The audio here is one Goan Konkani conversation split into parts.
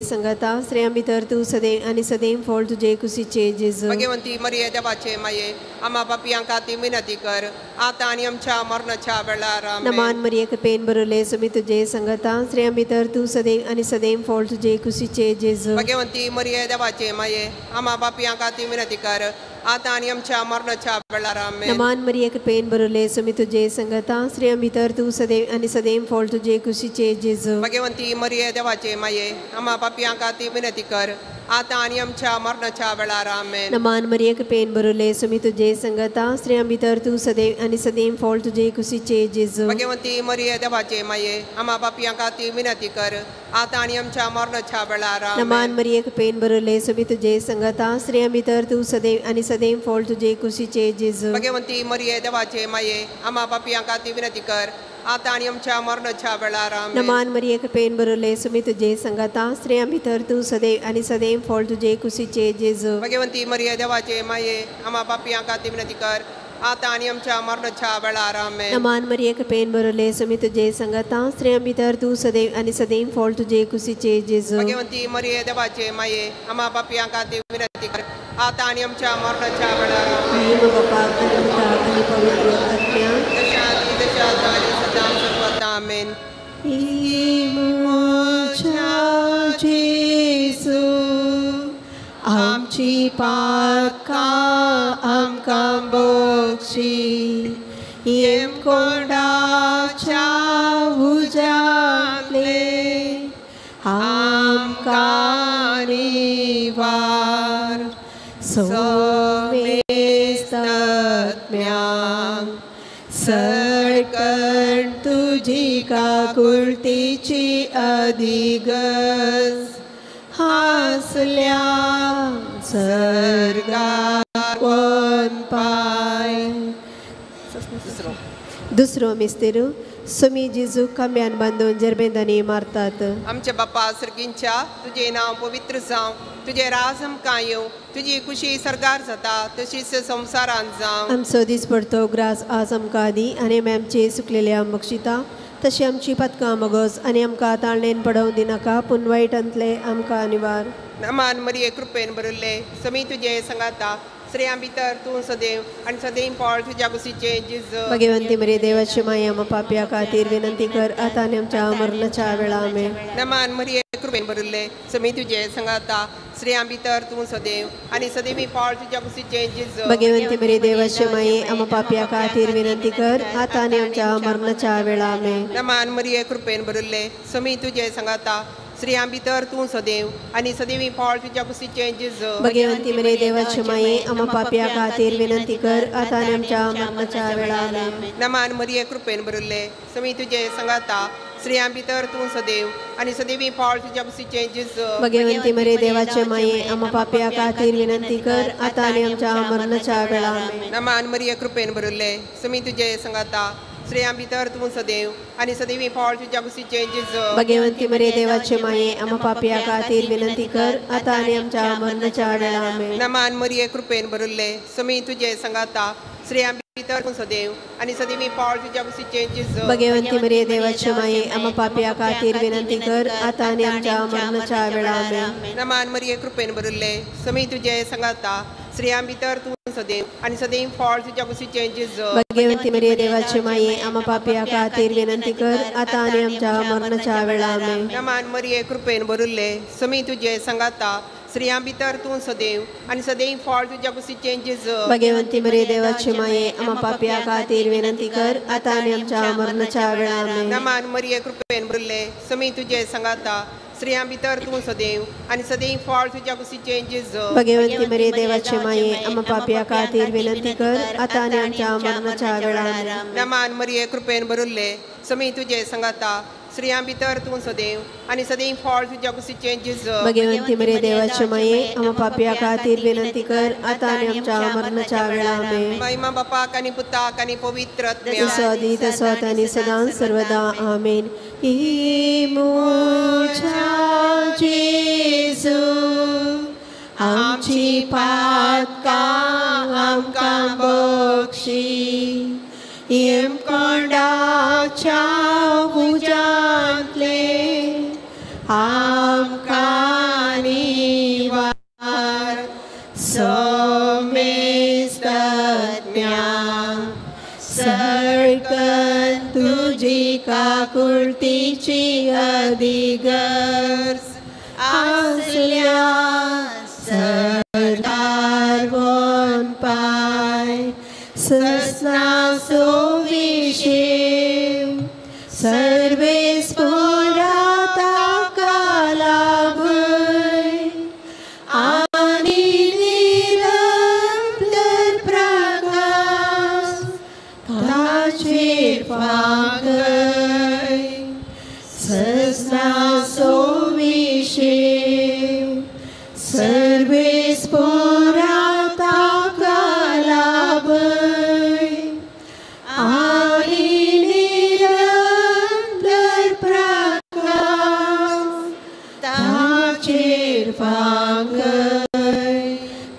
संगता स्त्रियां भितर तूं सदैव आनी सदैव फळ तुजे कुशीचे जेजू। भगवंती मरिये देवाचे माये आम्हा पापयां खातीर विनंती कर आता आनी आमच्या मरणाच्या वेळार आमेन। नमान मरिये कृपेन भरले स्वामी तुजे संगता स्त्रियां भितर तूं सदैव आनी सदैव फळ तुजे कुशीचे जेजू। भगवंती मरिये देवाचे माये आम्हा पापयां खातीर विनंती कर आता आनी आमच्या मरणाच्या वेळार आमेन। नमान मरिये कृपेन भरले स्वामी तुजे संगता स्त्रियां भितर तूं सदैव आनी सदैव फळ तुजे कुशीचे जेजू। भगवंती मरिये देवाचे माये आम्हा पापयां खातीर विनंती कर आता आनी आमच्या मरणाच्या वेळार आमेन। नमान मरिये कृपेन भरले स्वामी तुजे संगता स्त्रियां भितर तूं सदैव आनी सदैव फळ तुजे कुशीचे जेजू। भगवंती मरिये देवाचे माये आम्हा पापयां खातीर विनंती कर आता आनी आमच्या मरणाच्या वेळार आमेन। नमान मरिये कृपेन भरले स्वामी तुजे संगता स्त्रियां भितर तूं सदैव आनी सदैव फळ तुजे कुशीचे जेजू। भगवंती मरिये देवाचे माये आम्हा पापयां खातीर विनंती कर आता आनी आमच्या मरणाच्या वेळार आमेन। नमान मरिये कृपेन भरले स्वामी तुजे संगता स्त्रियां भितर तूं सदैव आनी सदैव फळ तुजे कुशीचे जेजू। भगवंती मरिये देवाचे माये आम्हा पापयां खातीर विनंती कर आता आनी आमच्या मरणाच्या वेळार आमेन। नमान मरिये कृपेन भरले स्वामी तुजे संगता स्त्रियां भितर तूं सदैव आनी सदैव फळ तुजे कुशीचे जेजू। भगवंती मरिये देवाचे माये आम्हा पापयां खातीर विनंती कर आता आनी आमच्या मरणाच्या वेळार आमेन। बापाक आनी पुताक आनी पवित्र आत्म्याक जशा आदी तशा आतां आनी सदां सर्वदा आमेन। म्हज्या जेजू आमची पातकां आमकां बक्षी येमकोंडाच्या उज्यांतले आमकां निवार सोमेस्तत्म्यांक सडकण तुजी काकुळतीची अधिगज हासल्या सर्गात पाय। दुसरो मिस्तेरू स्वामी जेजू खांब्यान बांदून जरबेंदांनी मारतात। आमच्या बापा सर्गींच्या तुजें नांव पवित्र जावं, तुजें राज आमकां येवं, तुजी खुशी सर्गार जाता तशीच संवसारांत जावं। आमचो दीस पडतो ग्रास आज आमकां दी आनी आमी आमचे सुकलेले आम बक्षिता तशी आमची पातकां मगोज आनी आमकां ताळणेन पडोवं दिनाका पूण वायटांतले आमकां निवार। नमान मरिये कृपेन भरिल्ले स्वामी तुजें संगाता स्त्रियां भितर तूं सदैव आनी सदैव फळ तुज्या कुशीचें जेजू। भगवंती मरिये देवाची माय आम्हा पापयां खातीर विनंती कर आता आनी आमच्या मरणाच्या वेळार आमेन। नमान मरिये कृपेन भरिल्ले स्वामी तुजें संगाता स्त्रियां भितर तूं सदैव आनी सदैव फळ तुज्या कुशीचें जेजू। भगवंती मरिये देवाची माये आम्हा पापयां खातीर विनंती कर आता आनी आमच्या मरणाच्या वेळार आमेन। नमान मरिये कृपेन भरिल्ले स्वामी तुजें संगाता स्त्रियां भितर तूं सदैव आनी सदैव फळ तुज्या कुशीचें जेजू। भगवंती मरिये देवाची माये आम्हा पापयां खातीर विनंती कर आता आनी आमच्या मरणाच्या वेळार आमेन। नमान मरिये कृपेन भरिल्ले स्वामी तुजें संगाता स्त्रियां भितर तूं सदैव आनी सदैव फळ तुज्या कुशीचें जेजू। भगवंती मरिये देवाचे माये आम्हा पापयां खातीर विनंती कर आता आनी आमच्या मरणाच्या वेळार आमेन। नमान मरिये कृपेन भरिल्ले स्वामी तुजें संगाता स्त्रियां भितर तूं सदैव आनी सदैव फळ तुज्या कुशीचें जेजू। भगवंती मरिये देवाचे माये आम्हा पापयां खातीर विनंती कर आता आनी आमच्या मरणाच्या वेळार आमेन। नमान मरिये कृपेन भरिल्ले स्वामी तुजें संगाता स्त्रियां भितर तूं सदैव आनी सदैव फळ तुज्या कुशीचें जेजू। भगवंती मरिये देवाचे माये आम्हा पापयां खातीर विनंती कर आता आनी आमच्या मरणाच्या वेळार आमेन। नमान मरिये कृपेन भरिल्ले स्वामी तुजें संगाता स्त्रियां भितर तूं सदैव आनी सदैव फळ तुज्या कुशीचें जेजू। भगवंती मरिये देवाचे माये आम्हा पापयां खातीर विनंती कर आता आनी आमच्या मरणाच्या वेळार आमेन। नमान मरिये कृपेन भरिल्ले स्वामी तुजें संगाता स्त्रियां भितर तूं सदैव आनी सदैव फळ तुज्या कुशीचें जेजू। भगवंती मरिये देवाचे माये आम्हा पापयां खातीर विनंती कर आता आनी आमच्या मरणाच्या वेळार आमेन। नमान मरिये कृपेन भरिल्ले स्वामी तुजें संगाता स्त्रियां भितर तूं सदैव आनी सदैव फळ तुज्या कुशीचें जेजू। भगवंती मरिये देवाचे माये आम्हा पापयां खातीर विनंती कर आता आनी आमच्या मरणाच्या वेळार आमेन। नमान मरिये कृपेन भरिल्ले स्वामी तुजें संगाता स्त्रियां भितर तूं सदैव आनी सदैव फळ तुज्या कुशीचें जेजू। भगवंती मरिये देवाचे माये आम्हा पापयां खातीर विनंती कर आता आनी आमच्या मरणाच्या वेळार आमेन। महिमा बापाक आनी पुताक आनी पवित्र आत्म्याक जसो आदी तसो आतां आनी सदां सर्वदा आमेन। म्हज्या जेजू आमची पातकां आमकां बक्षी येमकोंडाच्या उज्यांतले आमकां काकुळतीची अधिगर्ज आसल्या सरकार वन पाय ससनासो विशेव सर्वेस पुराता कालाभय आनी निरंतर प्रकाश ताचेर फांकय ससनासो विशेव सर्वेस पुराता कालाभय आनी निरंतर प्रकाश ताचेर फांकय.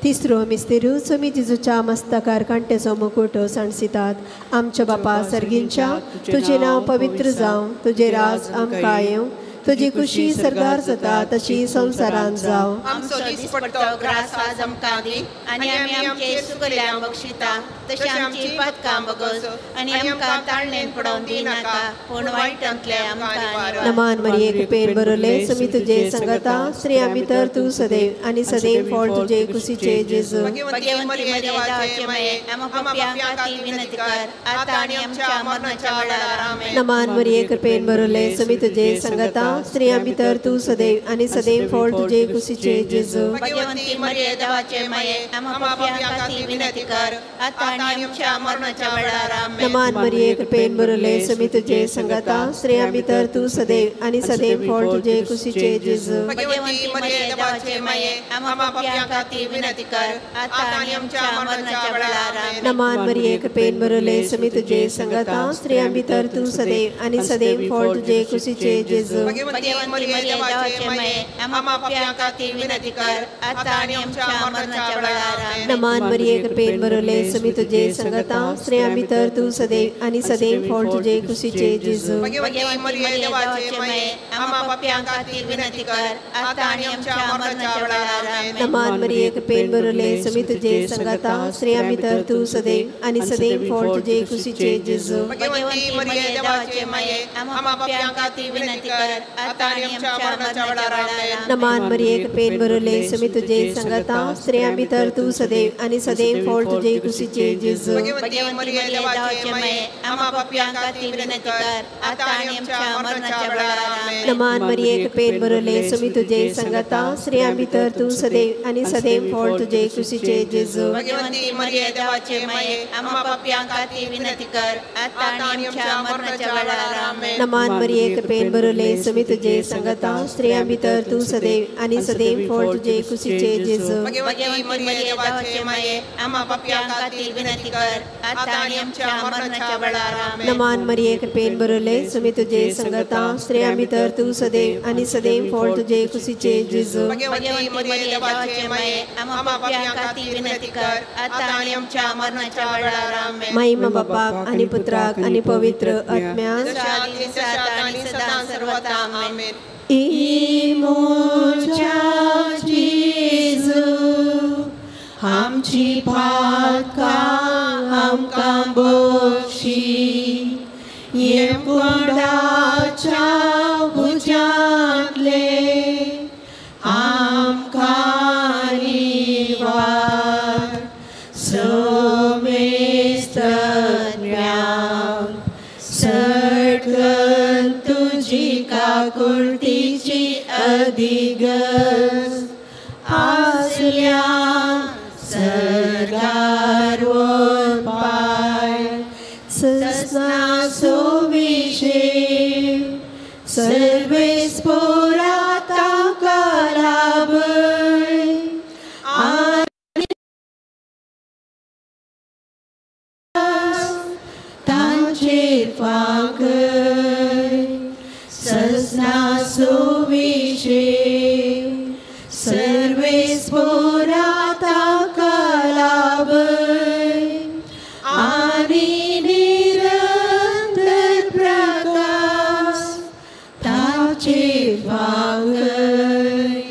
तिसरो मिस्तेरू सोमी जेजूच्या मस्तकार कांट्याचो मुकुट सांडसितात. आमच्या बापा सर्गींच्या तुजें नांव पवित्र जावं, तुजें राज आमकां येवं, तुजी खुशी सरकार जाता तशी संवसारांत जावं. आमचो दिसपडतो ग्रास आज आमकां दी आनी आमी आमचे सुकल्या बक्षिता तशें आमची पातकां बगस आनी आमकां ताळणेन पडोवन दिनाका पूण वायटांतले आमकां निवार. नमान मरिये कृपेन भरले सुमी तुजे संगता स्त्रियां भितर तूं सदैव आनी सदैव फळ तुजे कुशीचे जेजू. भगवंती मरिये देवाचे माये आम्हा पाप्यां खातीर विनंती कर आतां आनी आमच्या मरणाच्या वेळार. आमेन. नमान मरिये कृपेन भरले सुमी तुजे संगता स्त्रियां भितर तूं सदैव आनी सदैव फळ तुजे कुशीचे जेजू. भगवंती मरिये देवाचे माये आम्हा पाप्यां खातीर विनंती कर आतां आनी आमच्या मरणाच्या वेळार. आमेन. नमान मरिये कृपेन भरले सुमी तुजे संगता स्त्रियां भितर तूं सदैव आनी सदैव फळ तुजे कुशीचे जेजू. भगवंती मरिये देवाचे माये आम्हा पाप्यां खातीर विनंती कर आतां आनी आमच्या मरणाच्या वेळार. आमेन. नमान मरिये कृपेन भरले सुमी तुजे संगता स्त्रियां भितर तूं सदैव आनी सदैव फळ तुजे कुशीचे जेजू. भगवंती मरिये देवाचे माये आम्हा पाप्यां खातीर विनंती कर आतां आनी आमच्या मरणाच्या वेळार. आमेन. नमान मरिये कृपेन भरले सुमी तुजे संगता स्त्रियां भितर तूं सदैव आनी सदैव फळ तुजे कुशीचे जेजू. भगवंती मरिये देवाचे माये आम्हा पाप्यां खातीर विनंती कर आतां आनी आमच्या मरणाच्या वेळार. आमेन. नमान मरिये कृपेन भरले सुमी तुजे संगता स्त्रियां भितर तूं सदैव आनी सदैव फळ तुजे कुशीचे जेजू. भगवंती मरिये देवाचे माये आम्हा पाप्यां खातीर विनंती कर आतां आनी आमच्या मरणाच्या वेळार. आमेन. नमान मरिये कृपेन भरले सुमी तुजे संगता स्त्रियां भितर तूं सदैव आनी सदैव फळ तुजे कुशीचे जेजू. भगवंती मरिये देवाचे माये आम्हा पाप्यां खातीर विनंती कर आतां आनी आमच्या मरणाच्या वेळार. आमेन. नमान मरिये कृपेन भरले सुमी तुजे संगता स्त्रियां भितर तूं सदैव आनी सदैव फळ तुजे कुशीचे जेजू. भगवंती मरिये देवाचे माये आम्हा पाप्यां खातीर विनंती कर आतां आनी आमच्या मरणाच्या वेळार. आमेन. नमान मरिये कृपेन भरले सुमी तुजे संगता स्त्रियां भितर तूं सदैव आनी सदैव फळ तुजे कुशीचे जेजू. भगवंती मरिये देवाचे माये आम्हा पाप्यां खातीर विनंती कर आतां आनी आमच्या मरणाच्या वेळार. आमेन. नमान मरिये कृपेन भरले सुमी तुजे संगता स्त्रियां भितर तूं सदैव आनी सदैव फळ तुजे कुशीचे जेजू. भगवंती मरिये देवाचे माये आम्हा पाप्यां खातीर विनंती कर आतां आनी आमच्या मरणाच्या वेळार. आमेन. महिमा बापाक आनी पुत्राक आनी पवित्र आत्म्याक. आनी सदां सर्वदा. आमेन. इमोच्या जेजू आमची पातकां आमकां बक्षी येमकोंडाच्या उज्यांतले आमकां निवार समेस्तज्ञान सटकन तुजी काकुळतीची अधिगर्ज आसल्या सरकार वन पाय ससनासो विशेव सर्वेस पुराता कालाभय आनी तांचेर फांकय ससनासो विशेव सर्वेस पुराता कालाभय आनी निरंतर प्रकाश ताचेर फांकय.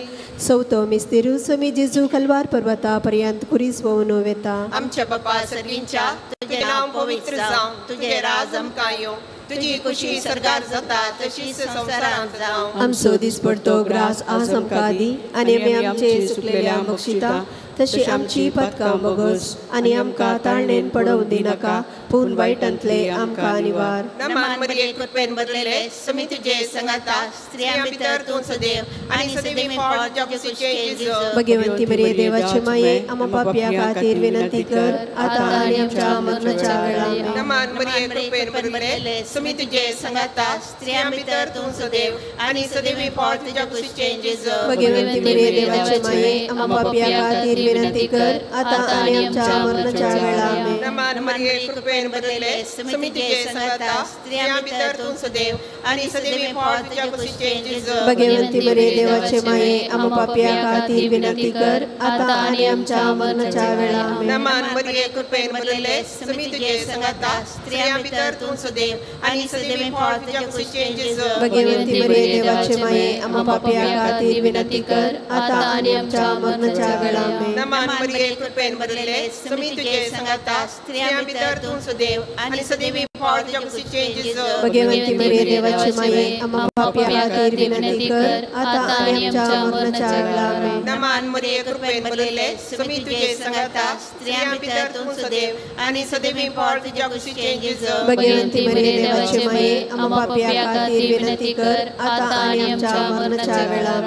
चवथो मिस्तेरू सोमी जेजू कलवार पर्वता पर्यंत कुरीस भोवून वेता. आमच्या बापा सर्गींच्या तुजें नांव पवित्र जावं, तुजें राज आमकां येवं, तुजी खुशी सरकार जाता तशीच संवसारांत जावं. आमचो दिसपडतो ग्रास आज आमकां दी आनी आमी आमचे चुकलेल्या बक्षिता तशी आमची पदकां बगस आनी आमकां ताळणेन पडोवं दिनाका पूण वायटांतले आमकां निवार. नमन मरिये कृपेन भरलेले समी तुजे संगाता स्त्रियां भितर तूं सदैव आनी सदैव फळ तुज्या कुशीचें जेजू. भगवंती मरिये देवाचे माये आमा पापया खातीर विनंती कर आतां आनी आमच्या मरणाच्या वेळार. नमन मरिये कृपेन भरलेले समी तुजे संगाता स्त्रियां भितर तूं सदैव आनी सदैव फळ तुज्या कुशीचें जेजू. भगवंती मरिये देवाचे माये आमा पापया खातीर विनंती कर आतां आनी आमच्या मरणाच्या वेळार. नमन मरिये कृपेन भरलेले समी तुजे संगाता स्त्रियां भितर तूं सदैव आनी सदैव फळ तुज्या कुशीचें जेजू. भगवंती मरिये देवाचे माये आमा पापया खातीर विनंती कर आतां आनी आमच्या मरणाच्या वेळार. नमन मरिये कृपेन भरलेले समी तुजे संगाता स्त्रियां भितर तूं सदैव आनी सदैव फळ तुज्या कुशीचें जेजू. भगवंती मरिये देवाचे माये आमा पापया खातीर विनंती कर आतां आनी आमच्या मरणाच्या वेळार. नमन मरिये कृपेन भरलेले समी तुजे संगाता स्त्रियां भितर तूं सदैव आनी सदैव फळ तुज्या कुशीचें जेजू. भगवंती मरिये देवाचे माये आमा पापया खातीर विनंती कर आतां आनी आमच्या मरणाच्या वेळार. नमन मरिये कृपेन भरलेले समी तुजे संगाता स्त्रियां भितर तूं सदैव आनी सदैव फळ तुज्या कुशीचें जेजू. भगवंती मरिये देवाचे माये आमा पापया खातीर विनंती कर आतां आनी आमच्या मरणाच्या वेळार.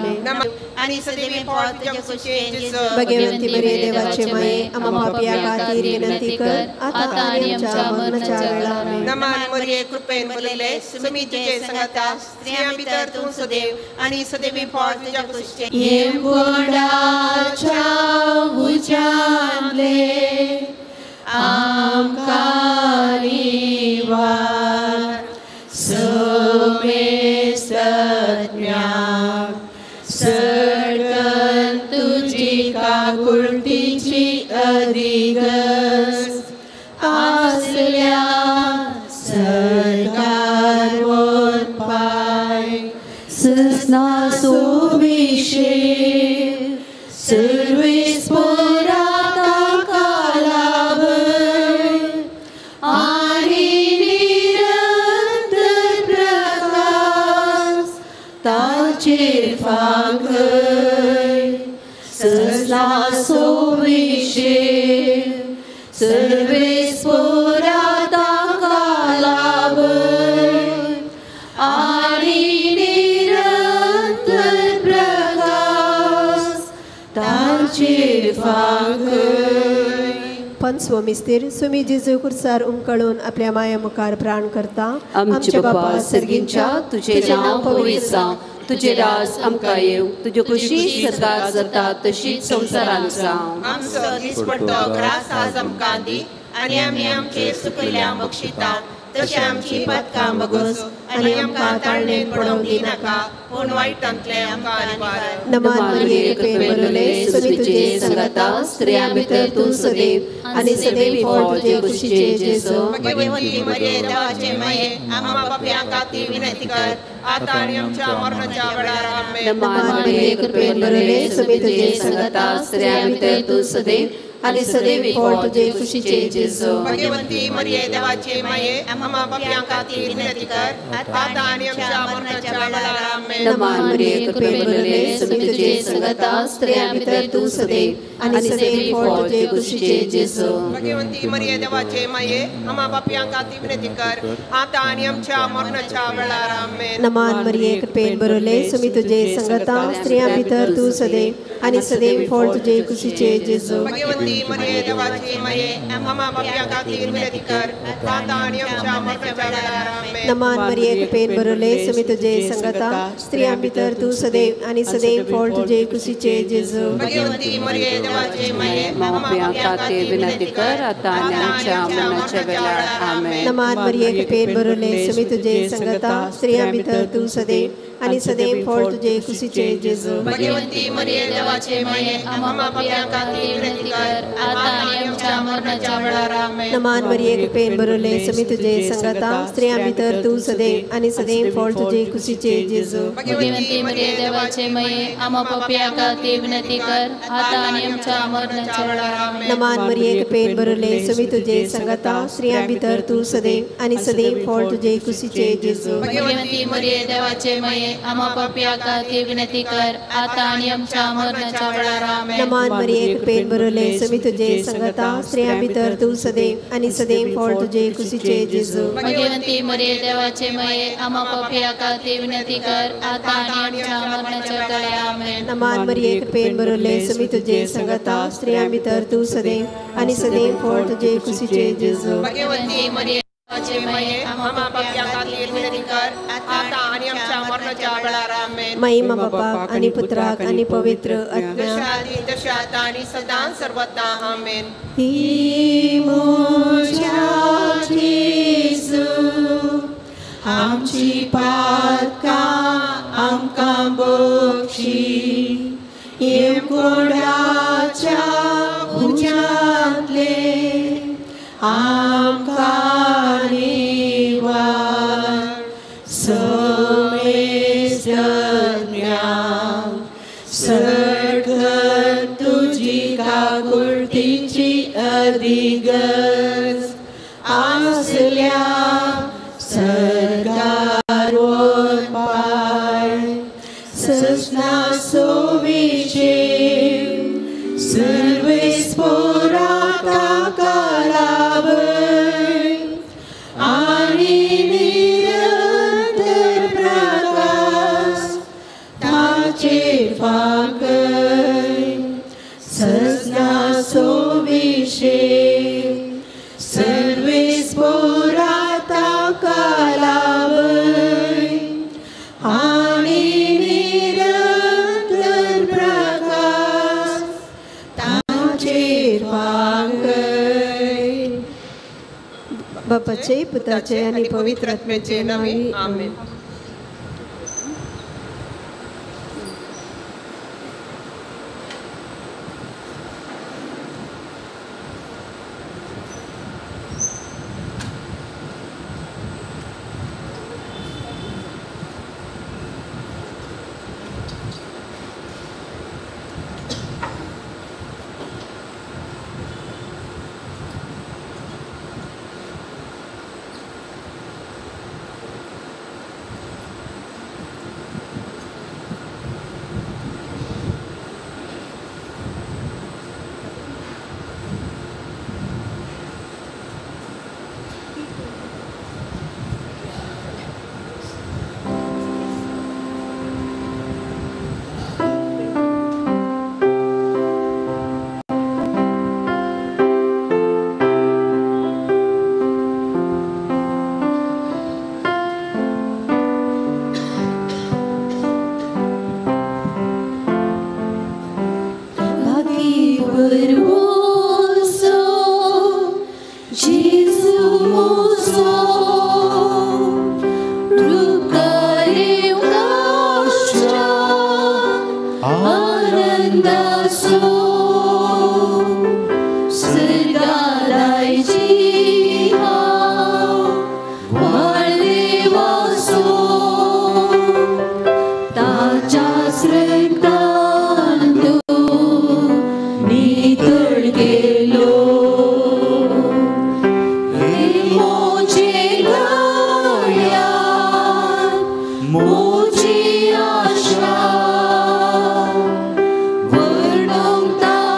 आनी सदैव फळ तुज्या कुशीचें जेजू. भगवंती मरिये देवाचे माये आमा पापया खातीर विनंती कर आतां आनी आमच्या मरणाच्या वेळार. नमन मरिये कृपेन भरलेले समी तुजे संगाता स्त्रियां भितर तूं सदैव आनी सदैव फळ तुज्या कुशीचें. येमकोंडाच्या उज्यांतले आमकां निवार समेस्तज्ञाक सडकन तुजी काकुळटीची अधिगस आसल्या सरकार पाय ससना सोविशे सर्वेस पोराता कालाभय आनी निरंतर प्रकाश ताचेर फांकय ससना सोविशे सर्वेस पोराता कालाभय आनी निरंतर प्रकाश ताचेर फांकय. पंचवो मिस्तीर सुमी जेजू कुर्सार उमकळून आपल्या माये मुखार प्राण करता. आमचे बापा सर्गींच्या तुझे नांव पवित्र जावं, तुझे राज आमकां येवं, तुजे खुशी सरकार जाता तशीच संवसारांत जावं. आमचो दिसपडतो ग्रास आज आमकां दी आनी आमी आमचे चुकल्ल्या बक्षिता तशें आमची पदकां बगस आनी आमकां ताळणेन पडोवंक दिनाका पूण वायटांतले आमकां निवार. नमन मरिये कृपेन भरलेले समी तुजे संगाता स्त्रियां भितर तूं सदैव आनी सदैव फळ तुजे कुशीचें जेजू. भगवंती मरिये देवाचे माये आमा पापयां खातीर विनंती कर आतां आनी आमच्या मरणाच्या वेळार. आमेन. नमन मरिये कृपेन भरलेले समी तुजे संगाता स्त्रियां भितर तूं सदैव आनी सदैव फळ तुजे कुशीचें जेजू. भगवंती मरिये देवाचे माये आमा पापयां खातीर विनंती कर आतां आनी आमच्या मरणाच्या वेळार. आमेन. नमन मरिये कृपेन भरलेले समी तुजे संगाता स्त्रियां भितर तूं सदैव आनी सदैव फळ तुजे कुशीचें जेजू. भगवंती मरिये देवाचे माये आमा पापयां खातीर विनंती कर आतां आनी आमच्या मरणाच्या वेळार. आमेन. नमन मरिये कृपेन भरलेले समी तुजे संगाता स्त्रियां भितर तूं सदैव आनी सदैव फळ तुजे कुशीचें जेजू. भगवंती मरिये देवाचे माये आमा पापयां खातीर विनंती कर आतां आनी आमच्या मरणाच्या वेळार. आमेन. नमन मरिये कृपेन भरलेले समी तुजे संगाता स्त्रियां भितर तूं सदैव आनी सदैव फळ तुजे कुशीचें जेजू. भगवंती मरिये देवाचे माये आमा पापयां खातीर विनंती कर आतां आनी आमच्या मरणाच्या वेळार. आमेन. नमन मरिये कृपेन भरलेले समी तुजे संगाता स्त्रियां भितर तूं सदैव आनी सदैव फळ तुजे कुशीचे जेजू. भगवंती मरिये देवाचे माये, आम्हा पाप्यां खातीर विनंती कर आता आनी आमच्या मरणाच्या वेळार. आमेन. नमान मरिये, कृपेन भरले, समी तुजे संगता, स्त्रियां भितर तूं सदैव आनी सदैव फळ तुजे कुशीचे जेजू. भगवंती मरिये देवाचे माये, आम्हा पाप्यां खातीर विनंती कर आता आनी आमच्या मरणाच्या वेळार. आमेन. नमान मरिये, कृपेन भरले, समी तुजे संगता, स्त्रियां भितर तूं सदैव आनी सदैव फळ तुजे कुशीचे जेजू. भगवंती मरिये देवाचे माये, आम्हा पाप्यां खातीर विनंती कर आता आनी आमच्या मरणाच्या वेळार. आमेन. नमान मरिये, कृपेन भरले, समी तुजे संगता, स्त्रियां भितर तूं सदैव आनी सदैव फळ तुजे कुशीचे जेजू. भगवंती मरिये देवाचे माये, आम्हा पाप्यां खातीर विनंती कर आता आनी आमच्या मरणाच्या वेळार. आमेन. नमान मरिये, कृपेन भरले, समी तुजे संगता, स्त्रियां भितर तूं सदैव आनी सदैव फळ तुजे कुशीचे जेजू. भगवंती मरिये देवाचे माये, आम्हा पाप्यां खातीर विनंती कर आता आनी आमच्या मरणाच्या वेळार. आमेन. महिमा बापाक आनी पुत्राक आनी पवित्र आत्म्याक, जशा आदी तशा आता आनी सदां सर्वदा. आमेन. ही म्हज्या जेजू, आमची पातकां आमकां बक्षी, येमकोंडाच्या उज्यांतले आमकां निवार. समेस्त ज्ञान सडकन तुजी काकुळतीची अधिगज आसल्या सरकार पाय ससनासो विशेम सर्वेस पोराता कालावय आनी निरंतर प्रकाश ताचेर फांकय ससनासो विशेम सर्वेस पोराता कालावय आनी निरंतर प्रकाश ताचेर फांकय. बापाचे, पुताचे आनी पवित्र आत्म्याचे नांवी. आमेन. Muci așa, vârnum ta.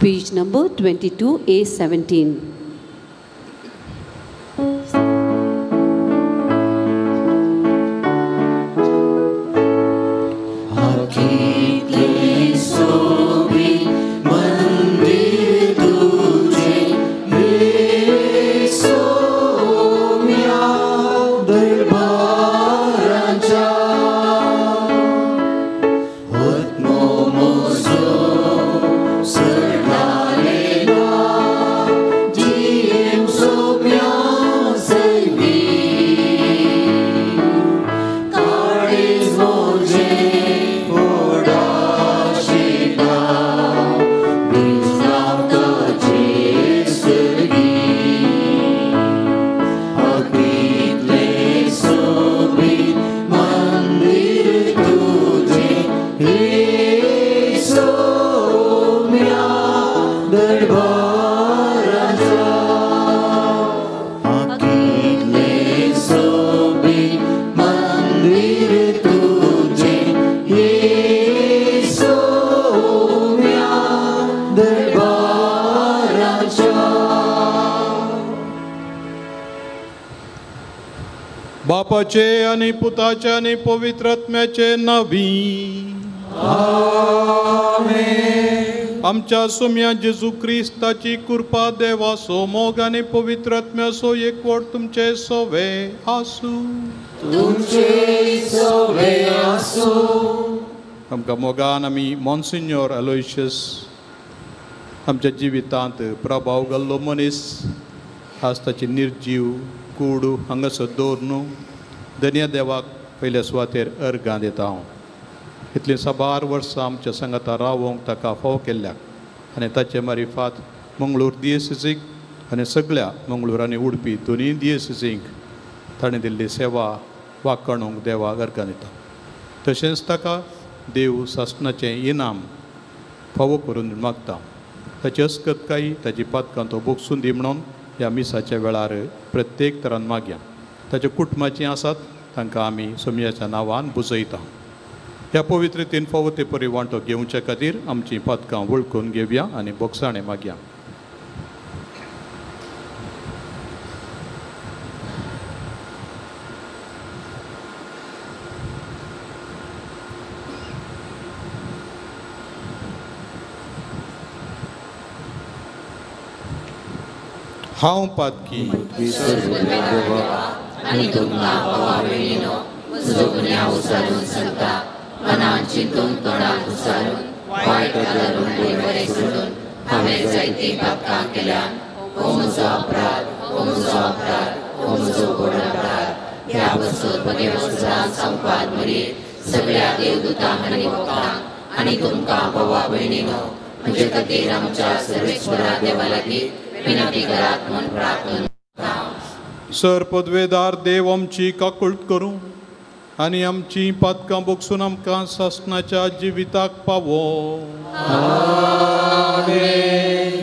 Page number 22 A17. बापाचे आनी पुताचे आनी पवित्र आत्म्याचे नांवी आमेन. आमच्या सोम्या जेजू क्रिस्ताची कृपा देवाचो मोग आनी पवित्र आत्म्याचो एकवट तुमचे सोवे आसूं. तुमचे सोवे आसूं. आमकां मोगान आमी मॉन्सिन्योर अलोयशियस आमच्या जिवितांत प्रभाव घाल्लो मनीस आज ताची निर्जीव कूड हांगासर दवरून धन्य देवाक पयल्या सुवातेर अर्गां दिता हांव. इतलीं साबार वर्सां आमच्या सांगाता रावोंक ताका फावो केल्ल्याक आनी ताचे मारिफात मंगळूर दियेसीक आनी सगळ्या मंगळूर आनी उडपी दोनूय दियेसींक ताणें दिल्ली सेवा वाकणूंक देवाक अर्गां दिता. तशेंच ताका देव सासणाचें इनाम फावो करून मागता. ताची अस्कतकाय ताची पातकां तो बोगसून दी म्हणून ह्या मिसाच्या वेळार प्रत्येक तरान मागया. ताच्या कुटुंबाचीं आसात तांकां आमी सोमयाच्या नांवान बुजयता. ह्या पवित्रतेन फावो ते परी वांटो घेवचे खातीर आमचीं पातकां वळखून घेवया आनी बोगसाणें मागया. हांव पातकी आनी तुमकां भावा भयणीनो म्हजो गुन्यांव उसारून सांगता. मनान चिंतून तोंडान उसारून वायट धरून बरें सोडून हांवें जायतीं पातकां केल्यान. हो म्हजो अपराध, हो म्हजो अपराध, हो म्हजो व्हड अपराध. ह्या पासून भगेवत सदांच संपाद मरी सगळ्या देवदूतांक आनी भक्तांक आनी तुमकां भावा भयणीनो म्हजे खातीर आमच्या सर्वेश्वरा देवा लागीं विनंती करात म्हूण प्रार्थना. सर पदवेदार देव आमची काकूळट करूं आनी आमची पातकां बोगसून आमकां सासणाच्या जिविताक पावो. आमेन.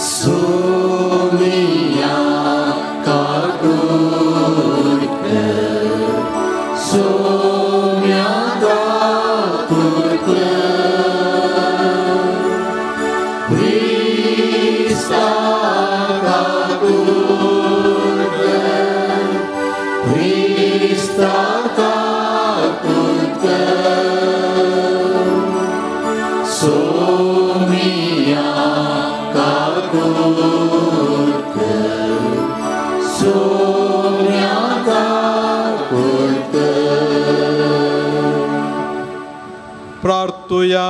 सोमिया काकूट कर, सोम्या काकूट कर, क्रिस्ता काकूट कर, क्रिस्ता काकूट कर, सोमिया काकूट कर, सोम्या काकूट कर. प्रार्थुया.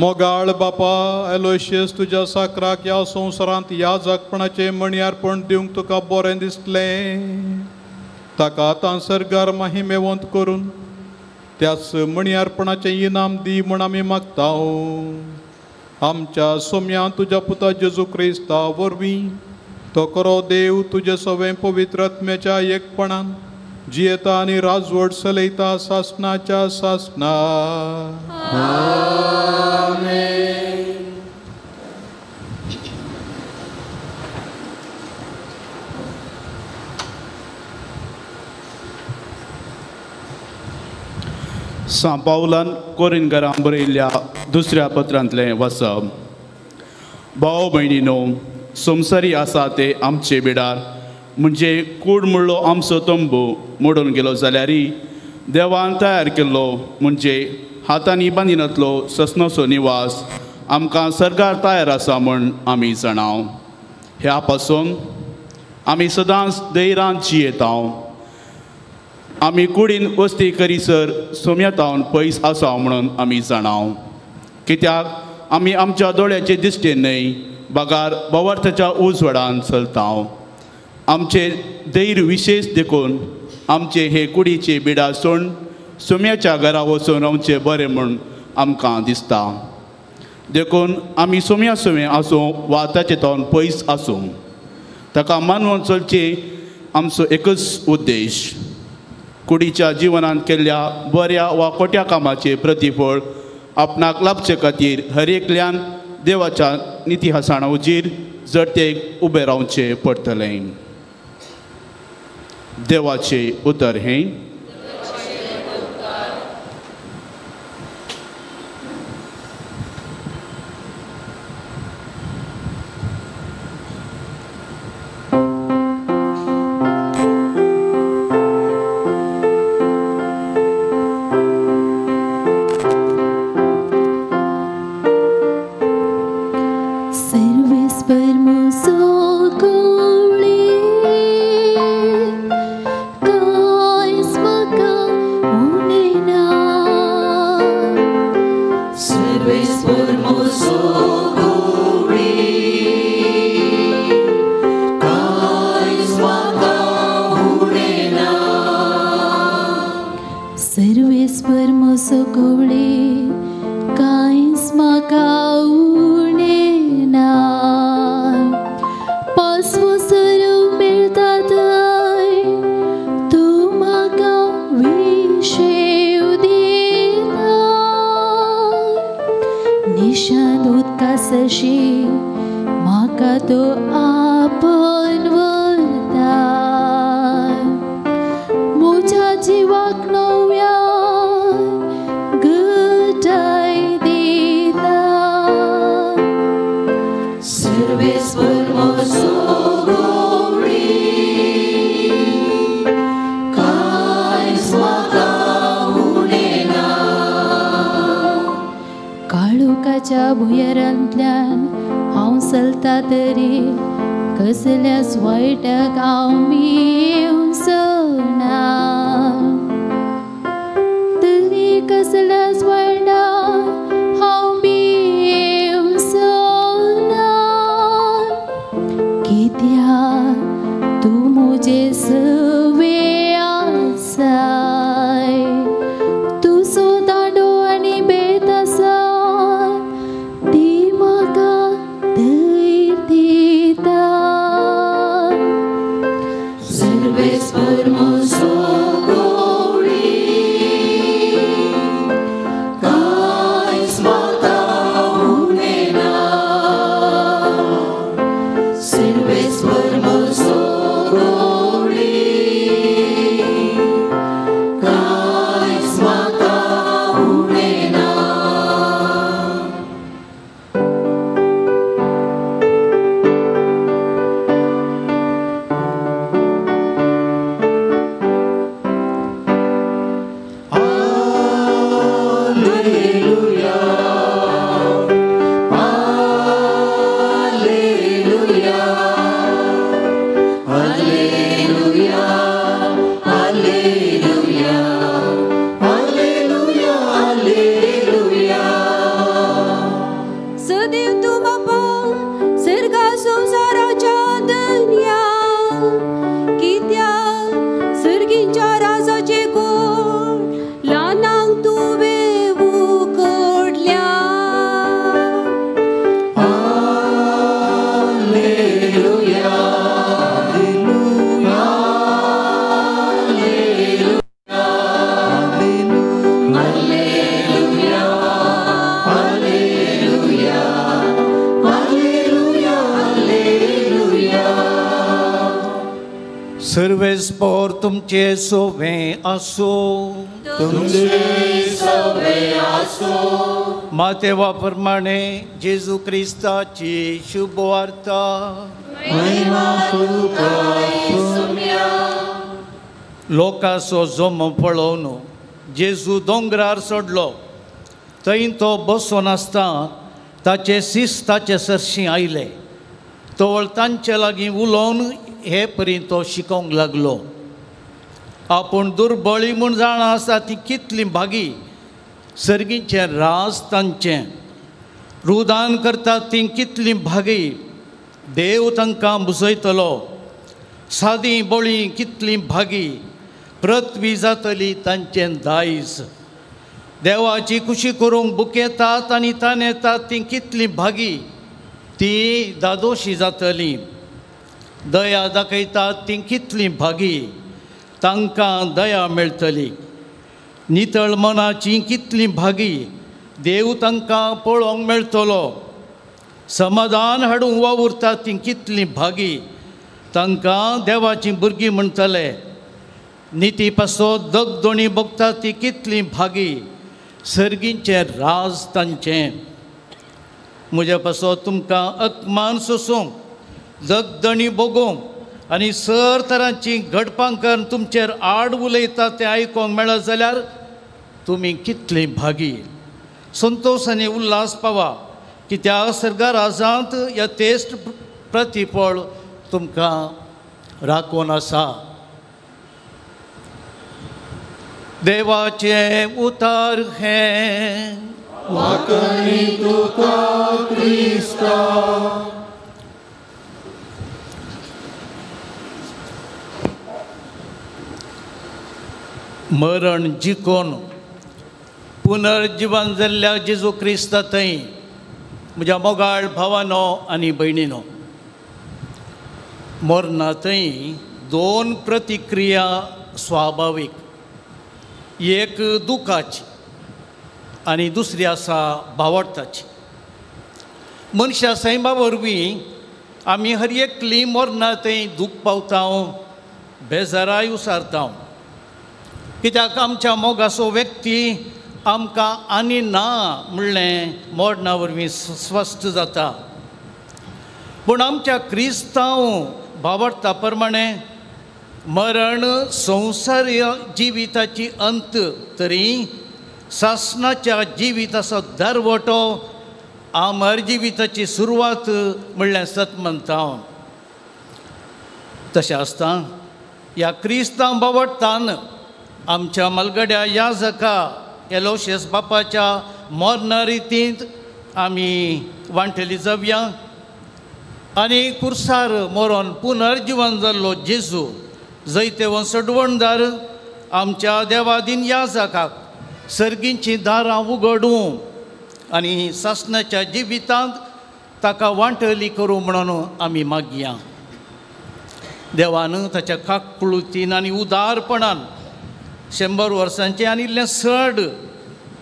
मोगाळ बापा एलोशियस तुज्या साकराक ह्या संवसारांत ह्या जागपणाचें मणयार्पण दिवंक तुका बरें दिसलें. ताका आतां सर्गार माहिमेवंत करून त्याच मणयार्पणाचें इनाम दी म्हूण आमी मागता. आमच्या सोम्या तुज्या पुता जेजू क्रिस्ता वरवीं तो करो देव तुजे सवें पवित्र आत्म्याच्या एकपणान जियेता आनी राजवट चलयता सासणाच्या सासणा. आमेन. सां पावलान कोरिनकारां बरयल्ल्या दुसऱ्या पत्रांतलें वाचप. भाव भयणीनो, संवसारी आसा ते आमचे बिडार म्हणजे कूड म्हणलो आमचो तंबू मोडून गेलो जाल्यारय देवान तयार केल्लो म्हणजे हातांनी बांदिनातलो ससनोसो निवास आमकां सरकार तयार आसा म्हूण आमी जाणाव. ह्या पासून आमी सदांच धैर्यान जियेता. आमी कुडीन वस्ती करीसर सोम्यातावन पयस आसा म्हणून आमी जाणाव, कित्याक आमी आमच्या दोळ्याचे दिश्टीन न्हय बगार बवार्थाच्या उजवाडान चलता. आमचे धैर्य विशेश देखून आमचे हे कुडीचे बिडा सोड सोम्याच्या घरा वचून रावचें बरें म्हूण आमकां दिसता. देखून आमी सोम्या सोमे आसूं वा ताचे तावन पयस आसूं, ताका मानून चलचें आमचो एकच उद्देश. कुडीच्या जिवनांत केल्ल्या बऱ्या वा खोट्या कामाचें प्रतिफळ आपणाक लाभचे खातीर हर एकल्यान देवाच्या नितिहासाणा उजीर जडतेक उबें रावचें पडटलें. देवाचें उतर हें. सर्वेस्पोर तुमचे सोवे आसो. तुमचे सवे आसूं. मातेवा प्रमाणे जेजू क्रिस्ताची शुभवार्ता. महिमा तुका सुम्या. लोकांचो जमो पळोवन जेजू दोंगरार चडलो. थंय तो बसून आसता ताचे शिस्त ताचे सरशीं आयले. तवळ तांचे लागीं उलोवन हे परी तो शिकोवंक लागलो. आपूण दुर्बळी म्हूण जाणा आसा ती कितली भागी, सर्गीचें राज तांचें. रुदान करतात ती कितली भागी, देव तांकां बुजयतलो. सादी बळी कितली भागी, पृथ्वी जातली तांचें दायज. देवाची खुशी करूंक बुकेतात आनी तानेतात ती कितली भागी, ती दादोशी जातली. दया दाखयतात ती कितली भागी, तांकां दया मेळटली. नितळ मनाची कितली भागी, देव तांकां पळोवंक मेळटलो. समाधान हाडूंक वावुरतात ती कितली भागी, तांकां देवाचीं भुरगीं म्हणटले. निती पासत दगदोणी भोगतात ती कितली भागी, सर्गीचें राज तांचें. म्हज्या पासत तुमकां अपमान सोसूंक, दगदणी भोगूंक आनी सर तरांची घडपां करून तुमचेर आड उलयता तें आयकूंक मेळत जाल्यार तुमी कितली भागी. संतोश आनी उल्हास पावा कित्याक सर्गा राजांत यथेश्ट प्रतिफळ तुमकां राखून आसा. देवाचें उतार हें. वाकणी तुका क्रिस्ता. मरण जिखून पुनर्जिवन जाल्ल्या जेजू क्रिस्ता थंय म्हज्या मोगाळ भावानो आनी भयणीनो, मरणा थंय दोन प्रतिक्रिया स्वाभावीक. एक दुखाची आनी दुसरी आसा भावार्थाची. मनशा सैमा वरवीं आमी हर एकली मरणा थंय दूख पावता, बेजाराय उसारता. कित्याक आमच्या मोगाचो व्यक्ती आमकां आनी ना म्हणलें मरणा वरवीं स्वस्थ जाता. पूण आमच्या क्रिस्तांव भावार्था प्रमाणे मरण संवसार जिविताची अंत तरी सासणाच्या जिविताचो दरवटो आमर जिविताची सुरवात म्हणल्यार सत म्हणटा. तशें आसता ह्या क्रिस्तांव भावार्थान आमच्या मलगड्या याजका एलोशियस बापाच्या मरणा रितींत आमी वांटेली जावया आनी कुर्सार मरोन पुनर्जिवन जाल्लो जेजू जैतेवन सडवणदार आमच्या देवादीन याजकाक सर्गींचीं दारां उगडूं आनी सासणाच्या जिवितांत ताका वांटली करूं म्हणून आमी मागया. देवान ताच्या काकळुतीन आनी उदारपणान 100 वर्सांचें आनी इल्लें चड